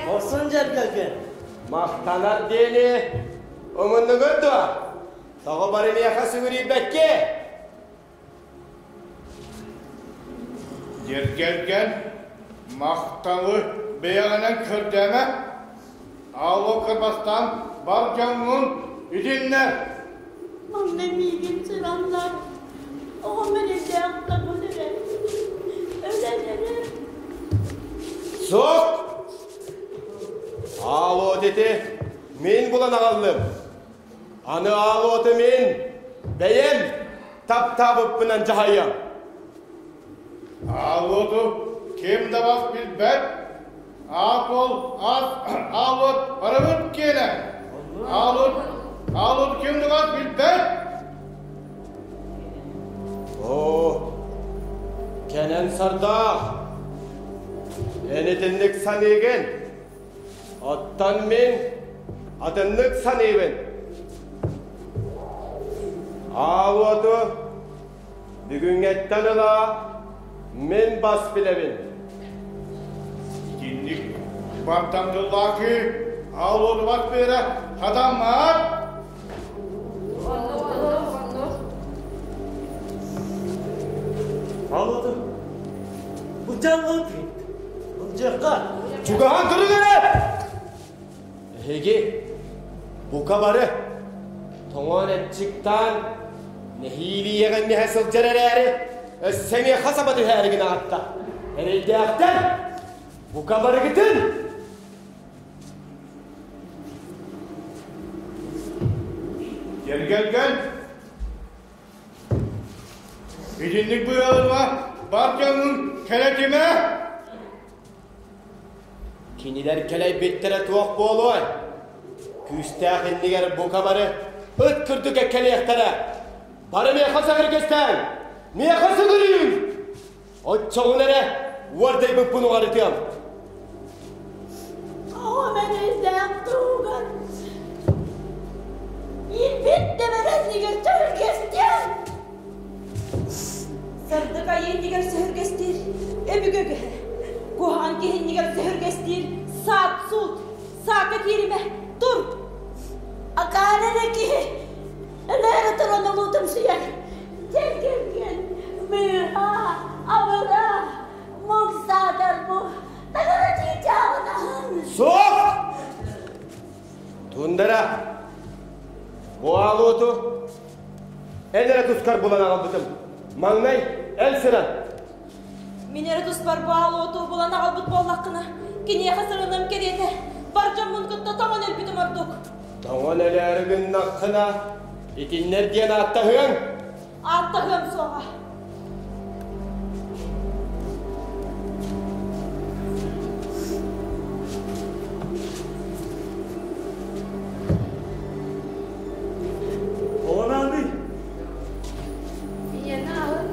Хорсун дьэргэлгэн. Махтанар диэни умуннугут дуо? Тоҕо бары миэхэ сүгүрүйбэккэ? Дьэргэлгэн, махталы бэйэҕинэн көрдөмө. Аалок кырбастаан бар дьоҥҥун итиннэр. Манна миигин сыраннар, оҕом эрэйдээх табын эрэ, өлөн эрэр. Суох! Аалот ити мин булан аҕаллым. Аны аалоту мин бэйэм таптаабыппынан дьаһайыам. Аалоту ким да бас билбэт. Аат ол аас аалот барыбыт киэнэ. Аалот аалот ким да бас билбэт. Оо, кэнэн сардаах, эн итинник саныыгын. Оттон мин атыннык саныыбын. Аалуоту бүгүҥҥэттэн ыла мин бас билэбин. Бартан тыллаах киһи аал-уоту биэрэ хатаммат. Аал-уоту былдьаан ылыт. Былдьыахха. Чугаһаан көрүҥ эрэ! Эһиги бука бары тоҥон эччиктаан нэһиилиэҕин сылдьар эрээри өссө миэхэ саба түһээригин аатта. Эрэйдээхтэр бука барыгытын! Кэргэн Итинник быһыыларга бар дьоҥҥун кэлэтимэ! Кинилэр кэлэйбиттэрэ туох буолуой? Күүстээх иннигэр бука бары ыт курдук эккэлиэхтэрэ. Бары миэхэ сэһэргэстээн, миэхэ сүгүрүйүҥ! Оччоҕуна эрэ уордайбыппын уҕарытыам. Оҕом эрэйдээх туһугар иирбит тэбэрэннигэр төһүргэстиэн! Сырдык айыы иннигэр сөһүргэстиир өбүгэ үгэһэ. Куһаҕан киһи иннигэр сөһүргэстиир саат-суут, саакка кииримэ, тур! Акаары эрэ киһи өлөөрү туран улуутумсуйар. Дьэ кэргэн, быыһа, абыра, муҥ саатар бу таҥара чыычааҕын аһын. Суох! Тундара, бу аалуоту эн эрэ тускар булан аҕалбытым. Маҥнай эн сыран. Мин эрэ туспар бу аалуоту булан аҕалбыт буоллаххына, киниэхэ сырыным кэриэтэ бар дьоммун кытта тоҥон өлбүтүм ордук. Тоҥон өлөөрү гыннаххына, итиннэр диэн ааттаһыаҥ. Ааттаһыам суоҕа. Оҕонаабый? Ийэни аһын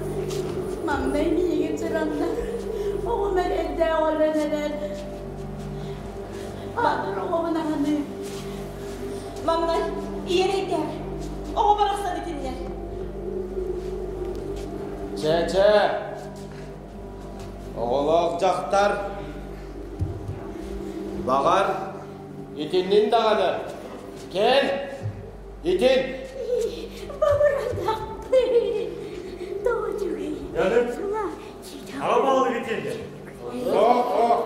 маҥнай миигин сыраннар, оҕом эрэйдээх өлөн эрэр. Аатыр оҕобун аһыныы. Маҥнай ийэ эрэйдээх, оҕо барахсан итиннэр. Чэ-чэ, оҕолоох дьахтар, баҕар, итиннин даҕаны, кэл, итин. Бабырандахпын, тоҕо үчүгэй. Янын, аҕа баҕалык итиэннэ. Суох, суох.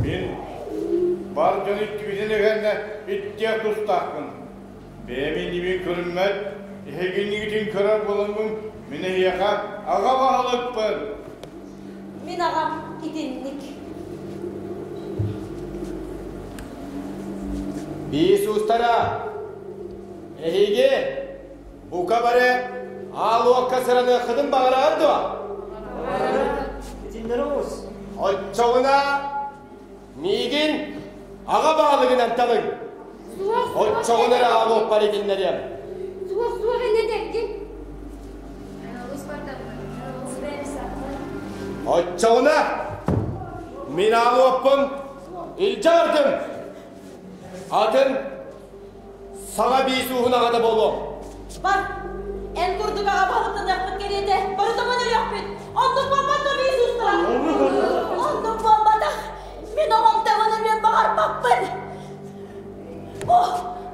Мин бар дьон иккибитин эһэннэ иттиэх тустаахпын. Бэйэм иннибин көрүммэт, эһигиннигитин көрөр буоламмын мин эһиэхэ аҕа баһылыкпын. Мин аҕам итинник. Биис уустара, эһиги бука бары аал уокка сыраныаххытын баҕараҕыт дуо? Итиннэри оҕус. Оччоҕуна миигин аҕа баһылыгынан талыҥ. Оччоҕуна эрэ аал уоппар итиннэриэм. Суох, суох, иннэ дэргин. Оччоҕуна мин аал уоппун илдьэ бардым. Атын Саҥа биис ууһун аҕата буолуом. Бар, эн курдук аҕа баһылыктаныахпыт кэриэтэ, бары тоҥон өлүөхпүт. Оннук буолбат дуо биис уустара? Оннук буолбатах. Мин оҕом тоҥон өлүөн баҕарбаппын. Бу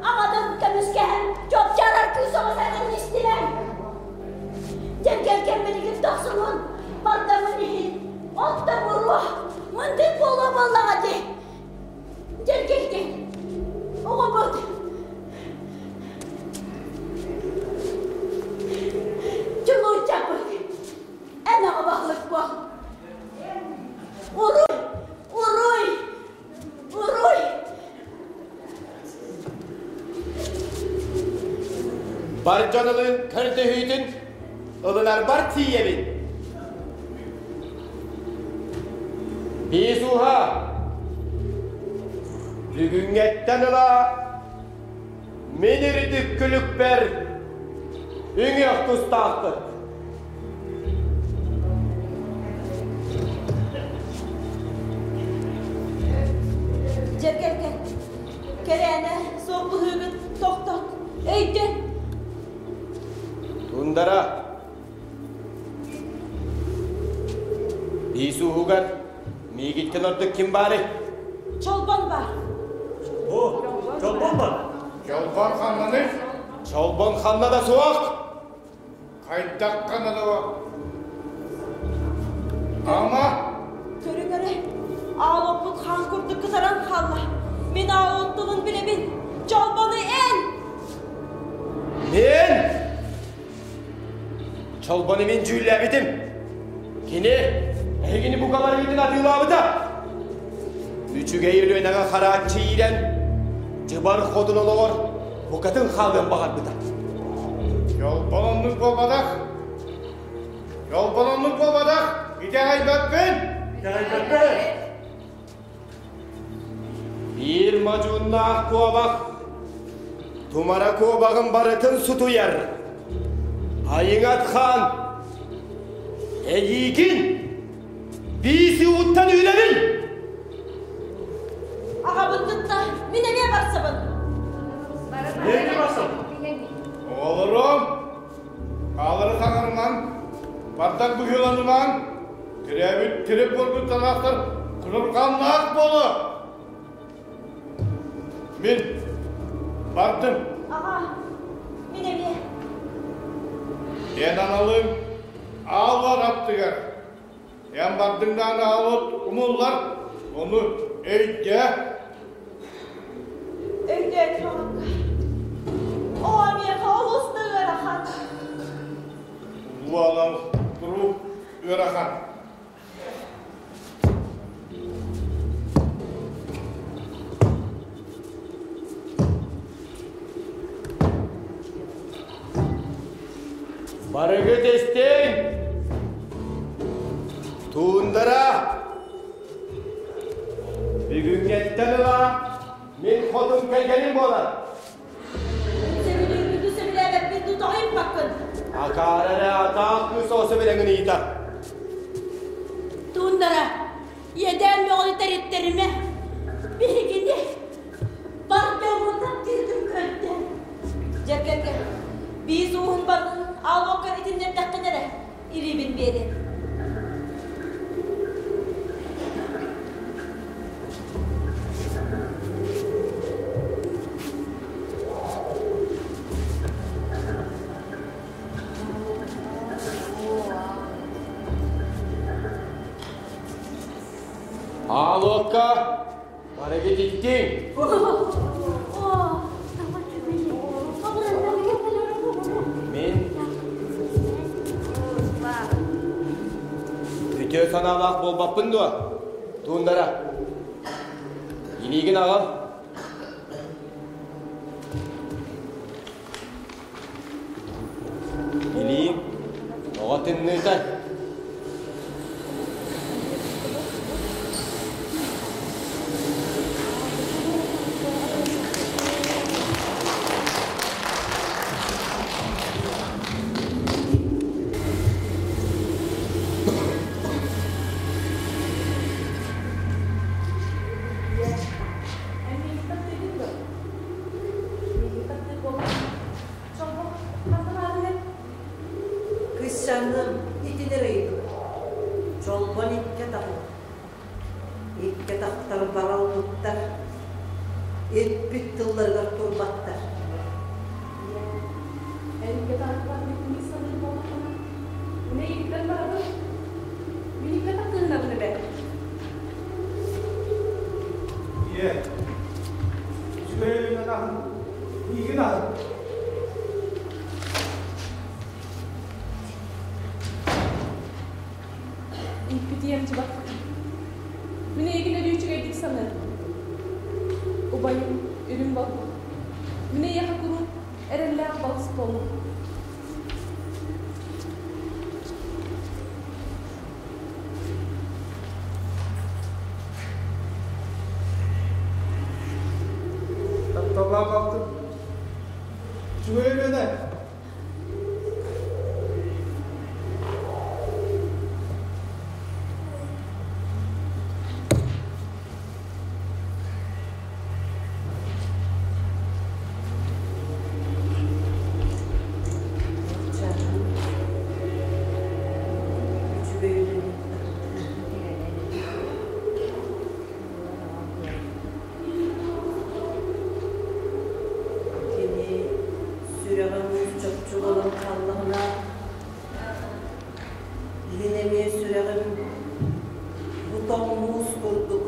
аҕатын көмүскэһэн чопчаарар кыыс оҕо саҥарын истимэҥ. Дьэргэлгэн билигин тохсунун, бардамын иһин, оттон буруо, мындыр буолуо буоллаҕа дии. Дьэргэлгэн, оҕобут. Чулуурчаппыт, эн аҕа баһылык буол. Уруй, уруй, уруй! Бар дьон ылын көрдөһүүтүн ылынарбар тиийэбин. Иисуһа, бүгүҥҥэттэн ыла мин үрдүк күлүкпэр үҥүөх тустаахпыт. Дьэ кэргэн, кэрээнэ суох быһыыгыт тохтот, өйдөн. Тундара, Иисуһугар Миигиттэн ордук ким баарый? Чолбон баар. О, Чолбон бар. Чолбон ханнаный? Чолбон ханна да суох. Хайдах ханна да Ама? Көрүҥ эрэ, аал оппут хаан курдук кытаран хаалла. Мин аал от тылын билэбин. Чолбону эн! Мен! Чолбону мин дьүүллээбитим. Кини эһигини бука барыгытын атыылаабыта. Үчүгэй Өлүөнэҕэ харааччы иирэн, дьыбар хотун олоҕор букатын хаалыан баҕарбыта. Чолбон оннук буолбатах. Чолбон оннук буолбатах. Итэҕэйбэппин. Итэҕэйбэппин. Биир модьууннаах куобах тумара куобаҕын барытын сутуйар. Айыҥат хаан, эйиигин бииси ууттан үүрэбин! Аҕабын кытта мин эмиэ барсабын. Эмиэ барсабын. Оҕолорум, хаалары саҥарымаҥ, бардак быһыыланымаҥ, Төрөөбүт төрүт буолбут санаахтар кутурҕаннаах буолуо. Мин бардым. Аҕа, мин эмиэ. Эн аналыҥ аалар аттыгар. Эн бардыҥнаан аалот умуллар, ону өйдөө. Өйдөөтүм аҕакка. Оо, миэхэ олус да ыарахан. Улуу анал куруук ыарахан. Барыгыт истиҥ! Туундара! Бүгүҥҥэттэн ыла мин хотун кэргэним буолар. Сөбүлүүрбүтү сөбүлээбэппин тутаҕыйбаккын. Акаара эрэ атаах кыыс оҕо сөбүлэҥин ыйытар. Туундара, иэдээн бөҕөнү тэриттэримэ. Биһигини бар дьоммун таптыыргын көрдө. Дьэргэргэ, биис ууһун барытын аалоккар итиннэрдэххинэ эрэ, илиибин биэриэм. Аалокка барыгыт иттиҥ. Мин үтүө санаалаах буолбаппын дуо? Туундара. Илиигин аҕал. Илиим оҕо тымныыта. Кыысчааным итинэр ыйытылар. Чолбон икки атаҕын, икки атахтар баралбыттар, эппит тылларыгар турбаттар. Эн икки атахтар мин саныыр буоллаххына, мин эйигиттэн барабын. Мин икки атах кыыһынабын эбээт. Ийэ, үчүгэй аһын, миигин аһын. Ииппитиэм дьыбаппытым. Мин эйигин өрүү үчүгэйдик саныам. Убайым, үрүҥ болбох. Мин эйиэхэ куруук эрэллээх балыс буолуом. Тапталлаах алтын. Үчүгэй Өлүөнэ. Үчүгэй үлэни. Тоҥ муус курдук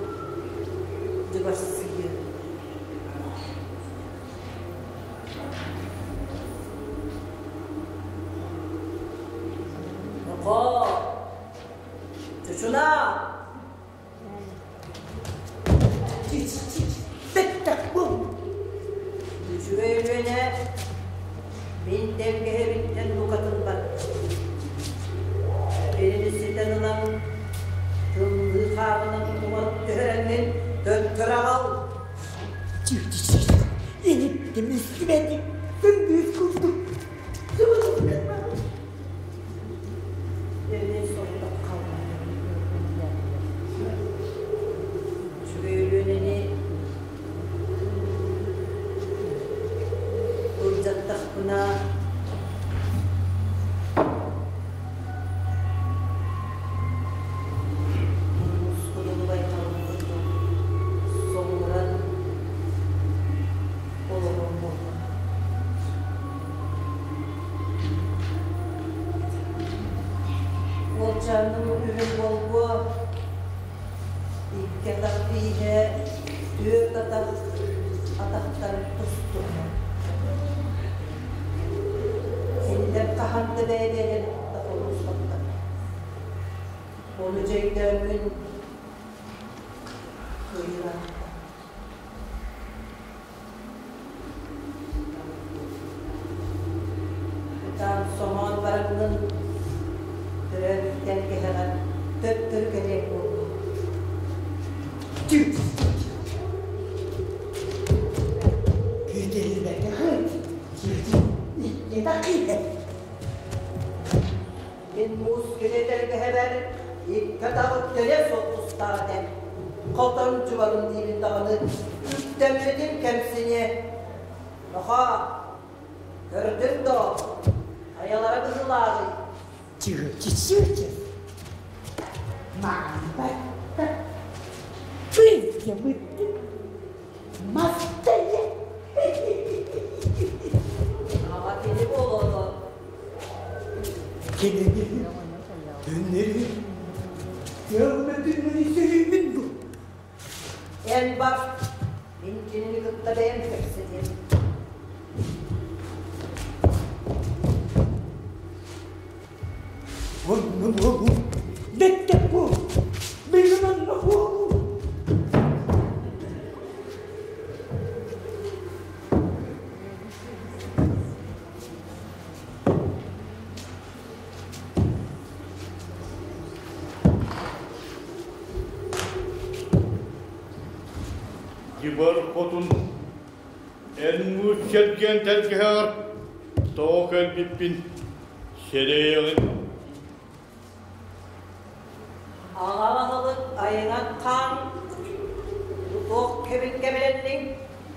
дьыбарсыйыа. Нохоо, чучунаа! Үчүгэй Өлүөнэ мин тэлгэһэбиттэн букатын барда. Кинини ситэн ылан, тымныы хаабынан туман түһэрэҥҥин төттөрү аҕал. Иһиттим истибэтим, күндүс курдук. Өлүөн соҕотох хаалбыта. Үчүгэй Өлүөнэни былдьаттахпына мускулун байҕалын курдук соҥуран олоруом буоллаҕа. Уолчааным үһүн буолбуо, икки атах бииһэ, түөрт атах атахтан тустуһар. Кинилэр хаһан да бэйэ-бэйэлэрин кытта холбоспоттор. Ону дьэ өйдөөммүн кыайыылаахтар. Ытаан соҥоон бараҥҥын төрөөбүттэн кэһэҕэр төттөрү кэлиэҥ буолуо. Мин муус кини тэлгэһэбэр икки атаҕы төлө суох тустаах этим. Хотон дьыбарын диибин даҕаны үктэммитин кэмсиниэ. Нохоо, көрдүҥ дуо? Хайалара быһыылааҕый? Чыычы-чыычы. Маамбатта. Пыйдьабыттым. Мастайа. Ама кини буолуо Кинини өннери Görmedin istediğimin bu. Эн бар, мин кинини кытта бэйэм кэпсэтиэм. Бэттэх бу. Benim anne bu. Дьыбар хотун эн муус сэргээн тэлгэһэҕэр тоҕо кэлбиппин сэрэйэҕин. Аҕа баһылык айыҥат хаан туох кэбин кэбилэнниҥ?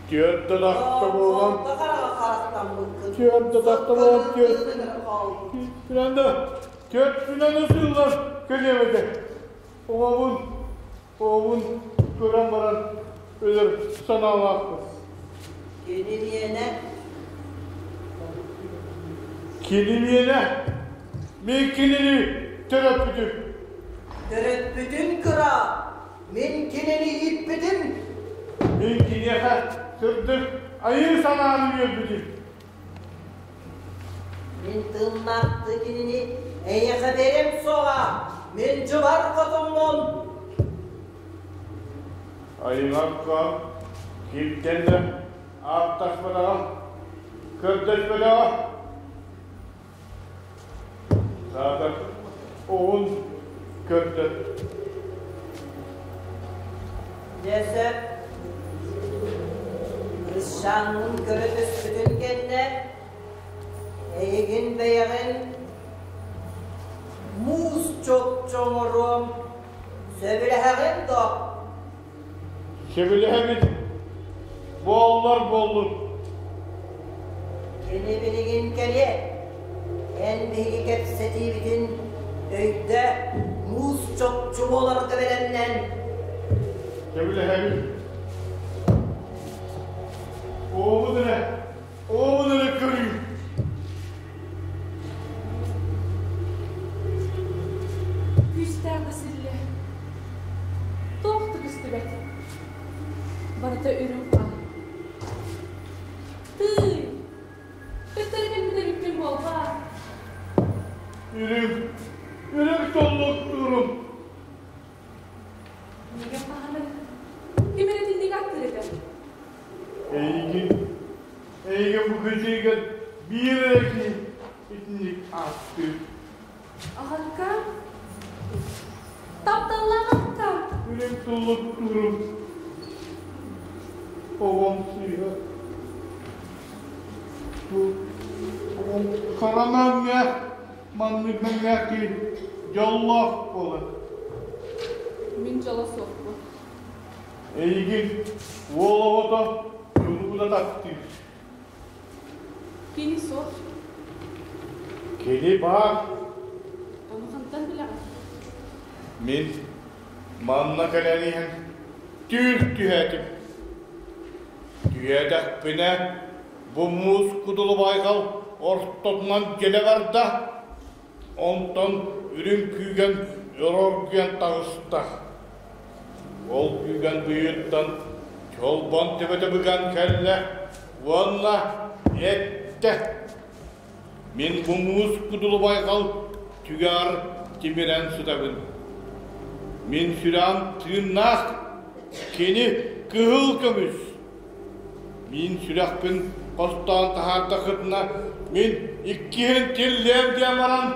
Түөрт да тахта буолан хараҕа харахтаммыккын. Түөрт да тахта буолан түөрт да түөрт күнэн ысыллар кэлиэм этэ. Оҕобун оҕобун көрөн баран өлөр санаалаахпын. Кини миэнэ. Кини миэнэ. Мин кинини төрөппүтүм. Төрөппүтүн кыра. Мин кинини ииппитим. Мин киниэхэ сырдык айыы санааны үөрбүтүм. Мин тыыннаахты кинини эйиэхэ бэйэм суоҕа. Мин дьыбар хотуммун. Айыҥакка кимтэн да ааттаспатаҕа, көрдөспөтөҕө. Саатар оҕун көрдөт. Дьэ сөп. Кырысчааҥҥын көрө түспүтүн кэннэ эйигин бэйэҕин муус чопчоҥоруом. Сөбүлэһэҕин дуо? Сөбүлэһэбит. Буоллар буоллун. Кини билигин кэлиэ. Эн биһиги кэпсэтиибитин өйдө муус чопчу буоларга бэлэмнэн. Сөбүлэһэбит. Оҕобут эрэ, оҕобут эрэ көрүү. Күүстээх да силлэ. көстүбэт. Барыта үрүҥ хаар. Тыый! Төттөрү кэлбит эбиппин буолбаат? Үрүҥ, үрүҥ туллуктуурум. Миигин хаһан эрэ ким эрэ итинник ааттыыр этэ. Эйигин, эйигин бу күн биир эрэ киһи итинник ааттыыр. Аҕакка, тапталлаах аҕакка. Үрүҥ туллуктуурум. Оҕом сыыһа. Бу оҕом хара мэҥҥээх, маннык мэҥҥээх киһи дьоллоох буолар. Мин дьоло суохпун. Эйигин уол оҕото дьолу таптыыр. Кини суох. Кини баар. Ону хантан билэҕин? Мин манна кэлэн иһэн түүл түһээтим. Түһээтэхпинэ бу муус кудулу байҕал ортотунан дьэлэ барда. Онтон үрүҥ күүгэн өрө оргуйан таҕыста. Ол күүгэн быйыттан чолбон төбөтө быган кэллэ уонна эттэ: «Мин бу муус кудулу байҕал түгэҕэр тимирэн сытабын. Мин сүрэҕим тыыннаах, кини кыһыл көмүс. Мин сүрэхпин хостоон таһаардаххытына, мин иккиһин тиллиэм диэн баран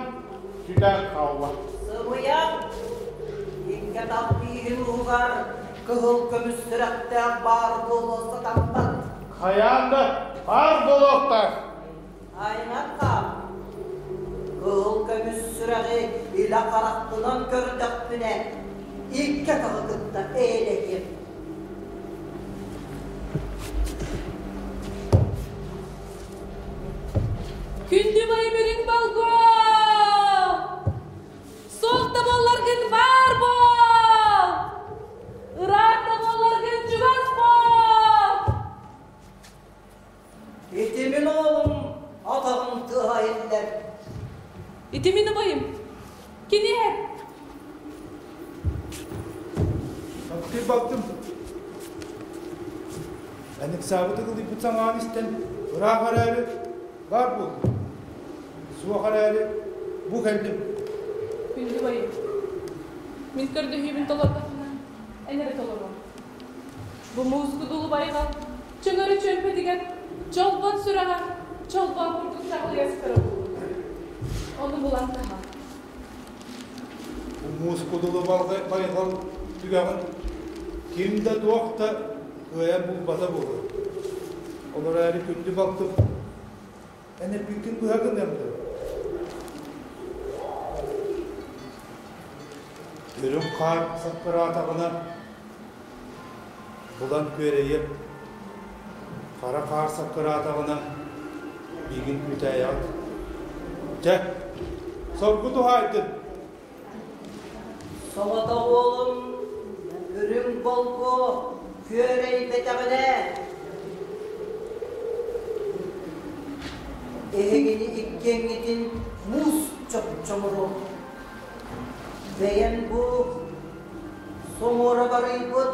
сүтэн хаалла. Сымыйаҥ, икки атах бииһин уһугар кыһыл көмүс сүрэхтээх баар буолуо сатаммат. Хайаан да баар буолуохтаах. Айынан хаал. Кыһыл көмүс сүрэҕи илэ харахпынан көрдөхпүнэ, икки атаҕы кытта эйэлэһиэм. Күндү байым балго! Суох да буолларгын баар буол! Ыраах да буолларгын чугас буол! Ити мин оҕом атаҕын тыаһа иһиллэр. Ити мин убайым. Кини иһэр. Таптыыр балтым. Эн ыксаабыт ыгылыйбыт саҥаҕын истэн ыраах эрээри баар буоллум. Суох эрээри бу кэллим. Күндү убайым. Мин көрдөһүүбүн толордоххуна эн эрэ толоруом. Бу муус кудулу байҕал чөҥөрө чүөмпэтигэр чолбон сүрэҕэ чолбон курдук чаҕылыйа сытара буолуо. Ону булан таһаар. Бу муус кудулу байҕал түгэҕин ким да туох да кыайан булбата буолуо. Ол эрээри күндү балтым эн эппиккин быһа гыныам дуо? Үрүҥ хаар саккыраатаҕына булан күөрэйиэм, хара хаар саккыраатаҕына миигин күүтээйэҕит. Чэ, соргу туһаайдын. Соҕотох уолум үрүҥ болго күөрэйбэтэҕинэ, эһигини иккиэҥҥитин муус чопчоҥуруом. Бэйэм бу соҥуора барыйбыт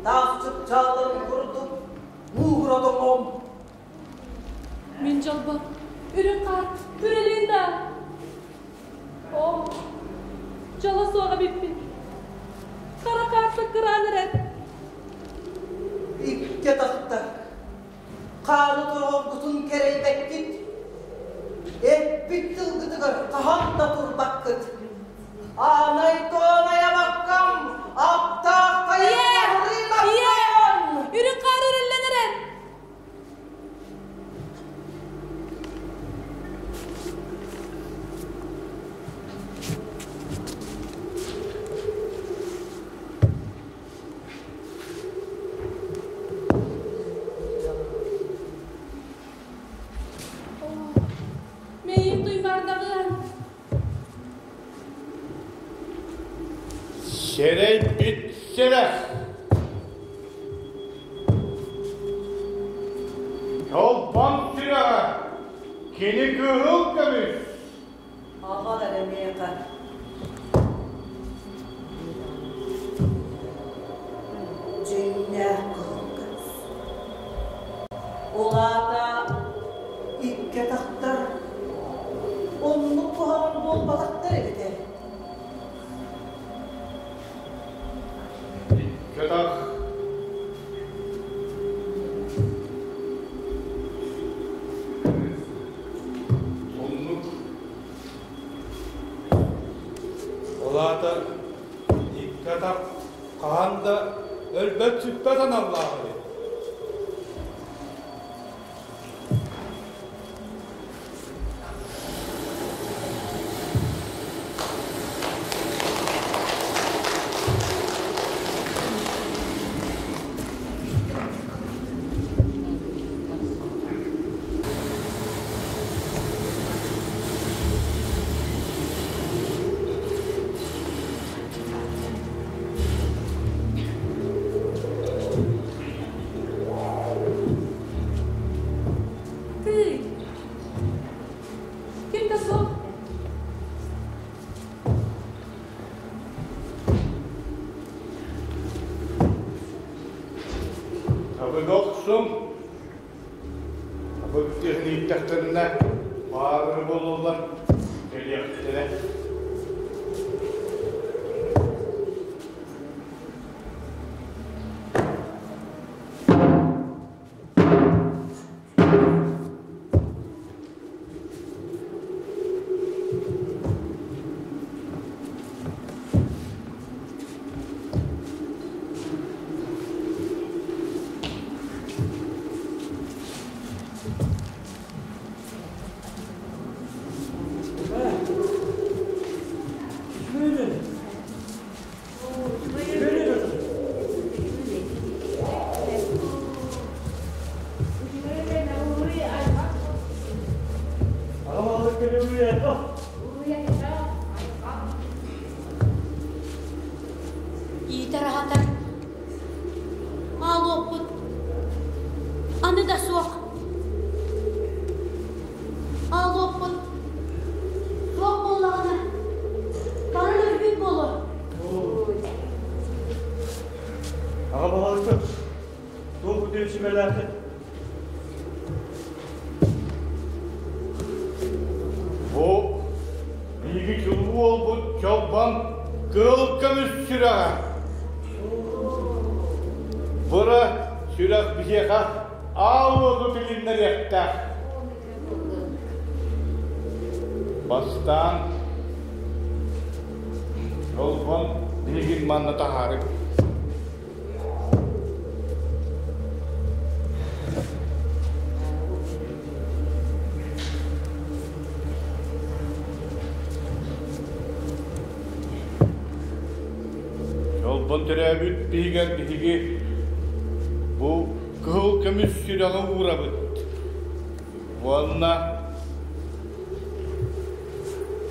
таас чыпчааларын курдук мууһура тоҥуом. Мин дьолбор үрүҥ хаар үрэлин да. Оо, дьоло суоҕа эбиппин. Хара хаар саккыраан эрэр. Икки атахтар хааны тоҕоргутун кэрэйбэккит, эппит тылгытыгар хаһан да турбаккыт. Аанай туонай абаккам, аптаах тайах Ийэ! Үрүҥ хаар үрүллэн эрэр! Мэйим туймаардаҕыан. Сэрэй бит сэрэх. Чолбон сүрэҕэ кини кыһыл көмүс. Аҕал эрэ миэхэ. Икки атахтар оннук куһаҕан буолбатахтар эбитэ. Икки атах Оннук. Ол аата икки атах хаһан да өлбөт-сүппэт аналлаах эбит. Тыый! Ким да суох. Табыга охсуҥ. Табык ииттэхтэринэ баарыры буолаллар, кэлиэхтэрэ. Иитэр-аһатар аалуоппут аны да суох. Аалуоппут суох буоллаҕына, бары өлбүт буолуо. Аҕа баһылыкпыт, туох үтүө сүбэлээххит? Бу биһиги чулуу уолбут Чолбон кыыл көмүс сүрэҕэ. Быра сүрэх биһиэхэ аал уоту тилиннэриэхтээх. Бастаан Чолбон билигин манна таһаарыҥ. Чолбон төрөөбүт биһигэр биһиги бу кыһыл көмүс сүрэҕи уурабыт. Уонна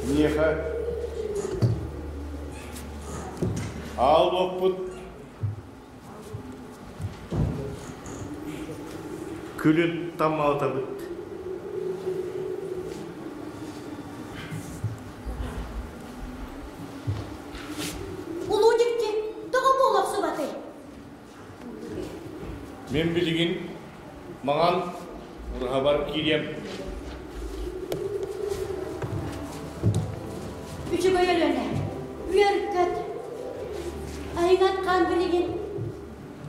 миэхэ аал уоппут күлүн таммалатабыт. Улуу дьикти тоҕо буола охсубатый? Мин билигин маҥан ураһабар киириэм. Үчүгэй Өлүөнэ, үөр-көт. Айыҥат хаан билигин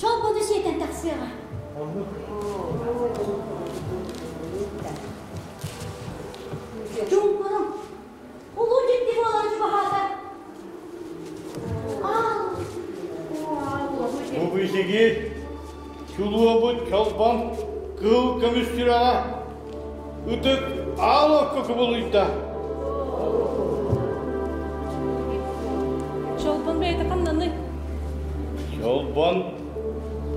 чолбону сиэтэн тахсыаҕа. Чуҥкуруҥ, улуу дьикти буолан чугаһаатар. Бу биһиги чулуобут чолбон кыһыл көмүс сүрэҕэ ытык аал окко кубулуйда. Чолбон бэйэтэ ханнаный? Чолбон,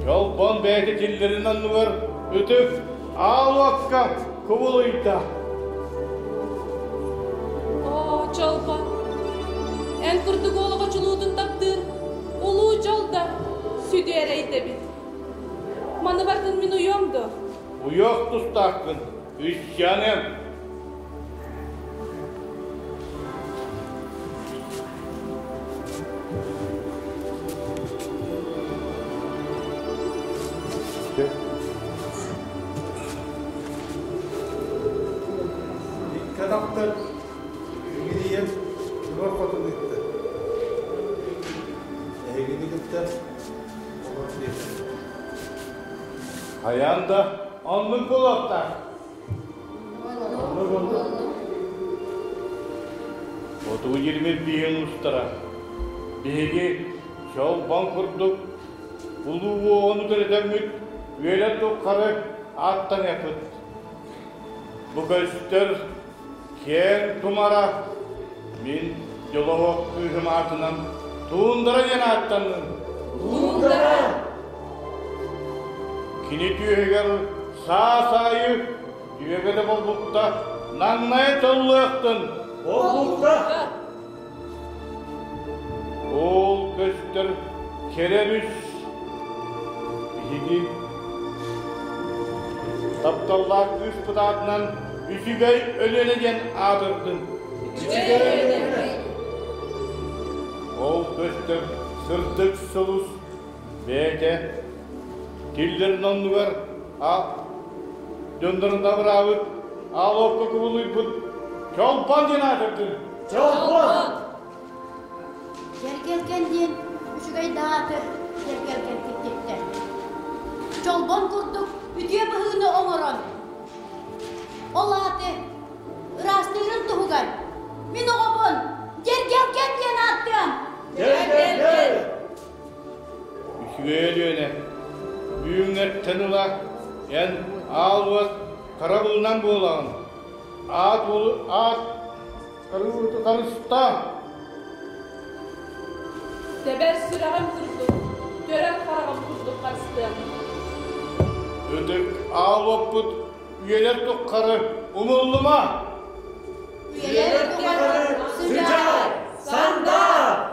чолбон бэйэтэ тиллэрин анныгар ытык аал окко кубулуйда. Оо, Чолбон, эн курдук олоҕо чулуутун таптыыр улуу дьол да сүдү эрэйдэбит. Маны бардын мин уйуом дуо? Уйуох тустааххын, үсчэниэм. ахтар Эһигини ийэм Тимур хотун ыытта. Эһигини кытта олор диэтэ. Хайаан да оннук буолуохтаах. Оннук оннук. Хотугу дьирмир биһин устара. Биһиги чолбон курдук улуу уоҕун төрөтөммүт үөрэ туххары ааттаныахпыт. Бу көстөр киэҥ тумара мин дьолоһуох кыыһым аатынан Туундара диэн ааттанным. Туундара! Кини түөһүгэр саас аайы дьүөгэтэ болбукта наҥнайа толлуохтун. Болбукта! Ол көстөр кэрэ үс биһиги тапталлаах кыыспыт аатынан Үчүгэй Өлүөнэ диэн аатырдын. Үчүгэй Өлүөнэ! Ол көстөр сырдык сулус бэйэтэ киллэрин оннугар дьоннорун абыраабыт аал окко кубулуйбут Чолбон диэн аатырдын. Чолбон! Дьэргэлгэн диэн үчүгэй да ааты дьэргэлгэн киттиттэр. Чолбон курдук үтүө быһыыны оҥорон, ол ааты ыраастыырын туһугар мин оҕобун Дьэргэлгэн диэн ааттыам! Дьэргэлгэн! Үчүгэй Өлүөнэ, үүҥҥэттэн ыла эн аал уот харабылынан буолаҕын. Аат аат харыста. Тэбэр сүрэҕим курдук, көрөр хараҕым курдук харыстыам. Ытык аал уоппут үйэлэр туххары умуллума! Үйэлэр тухары сыдьаай, сандаар!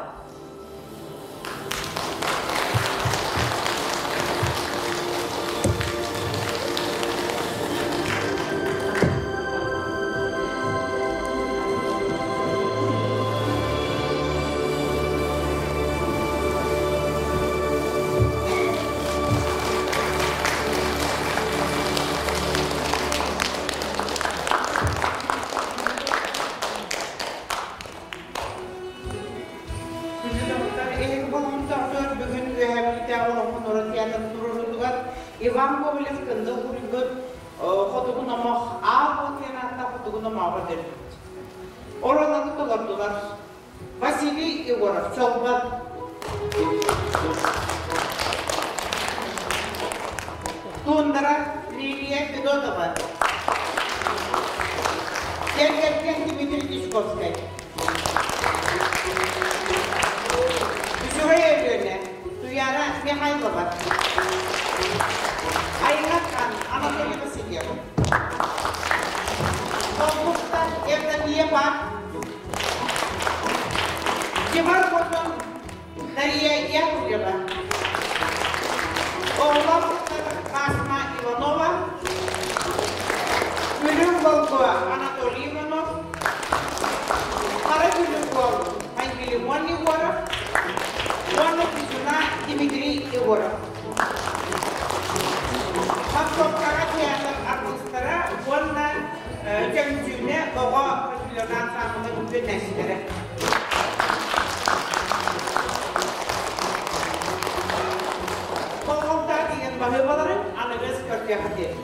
Күнү эһиги болҕомтоҕутугар бүгүн Үөһээ Бүлүүтээҕи олоҥхо норуот театрын туруоруутугар Иван Гоголев Кындыл суруйбут Хотугу номох Аал уот диэн ааттаах Хотугу номоҕо көрдөрбүт. Оруоллары толордулар Василий Егоров, Чолбон. Тундра Лилия Федотова. Кэргэн Дмитрий Дьячковскай. Үчүгэй Өлүөнэ, Туяра Михайлова. Айылҕаттан Анатолий Васильев. Солбуктан Евдокия Пак. Димар Хотун Дария Яковлева. Оҕолор Асма Иванова. Күлүм Волко Анатолий Иванов. Хара Күлүм Уол Ангелимон Егоров уонна Писюна Дмитрий Егоров. Московкаҕа театр артыыстара уонна Чөмчүүнэ оҕо павильона ансаамбыла үтүөннээччилэрэ. Болҕомтоҕо тиийэн баһыыбаларын аныгыс көрсүөххэ диэри.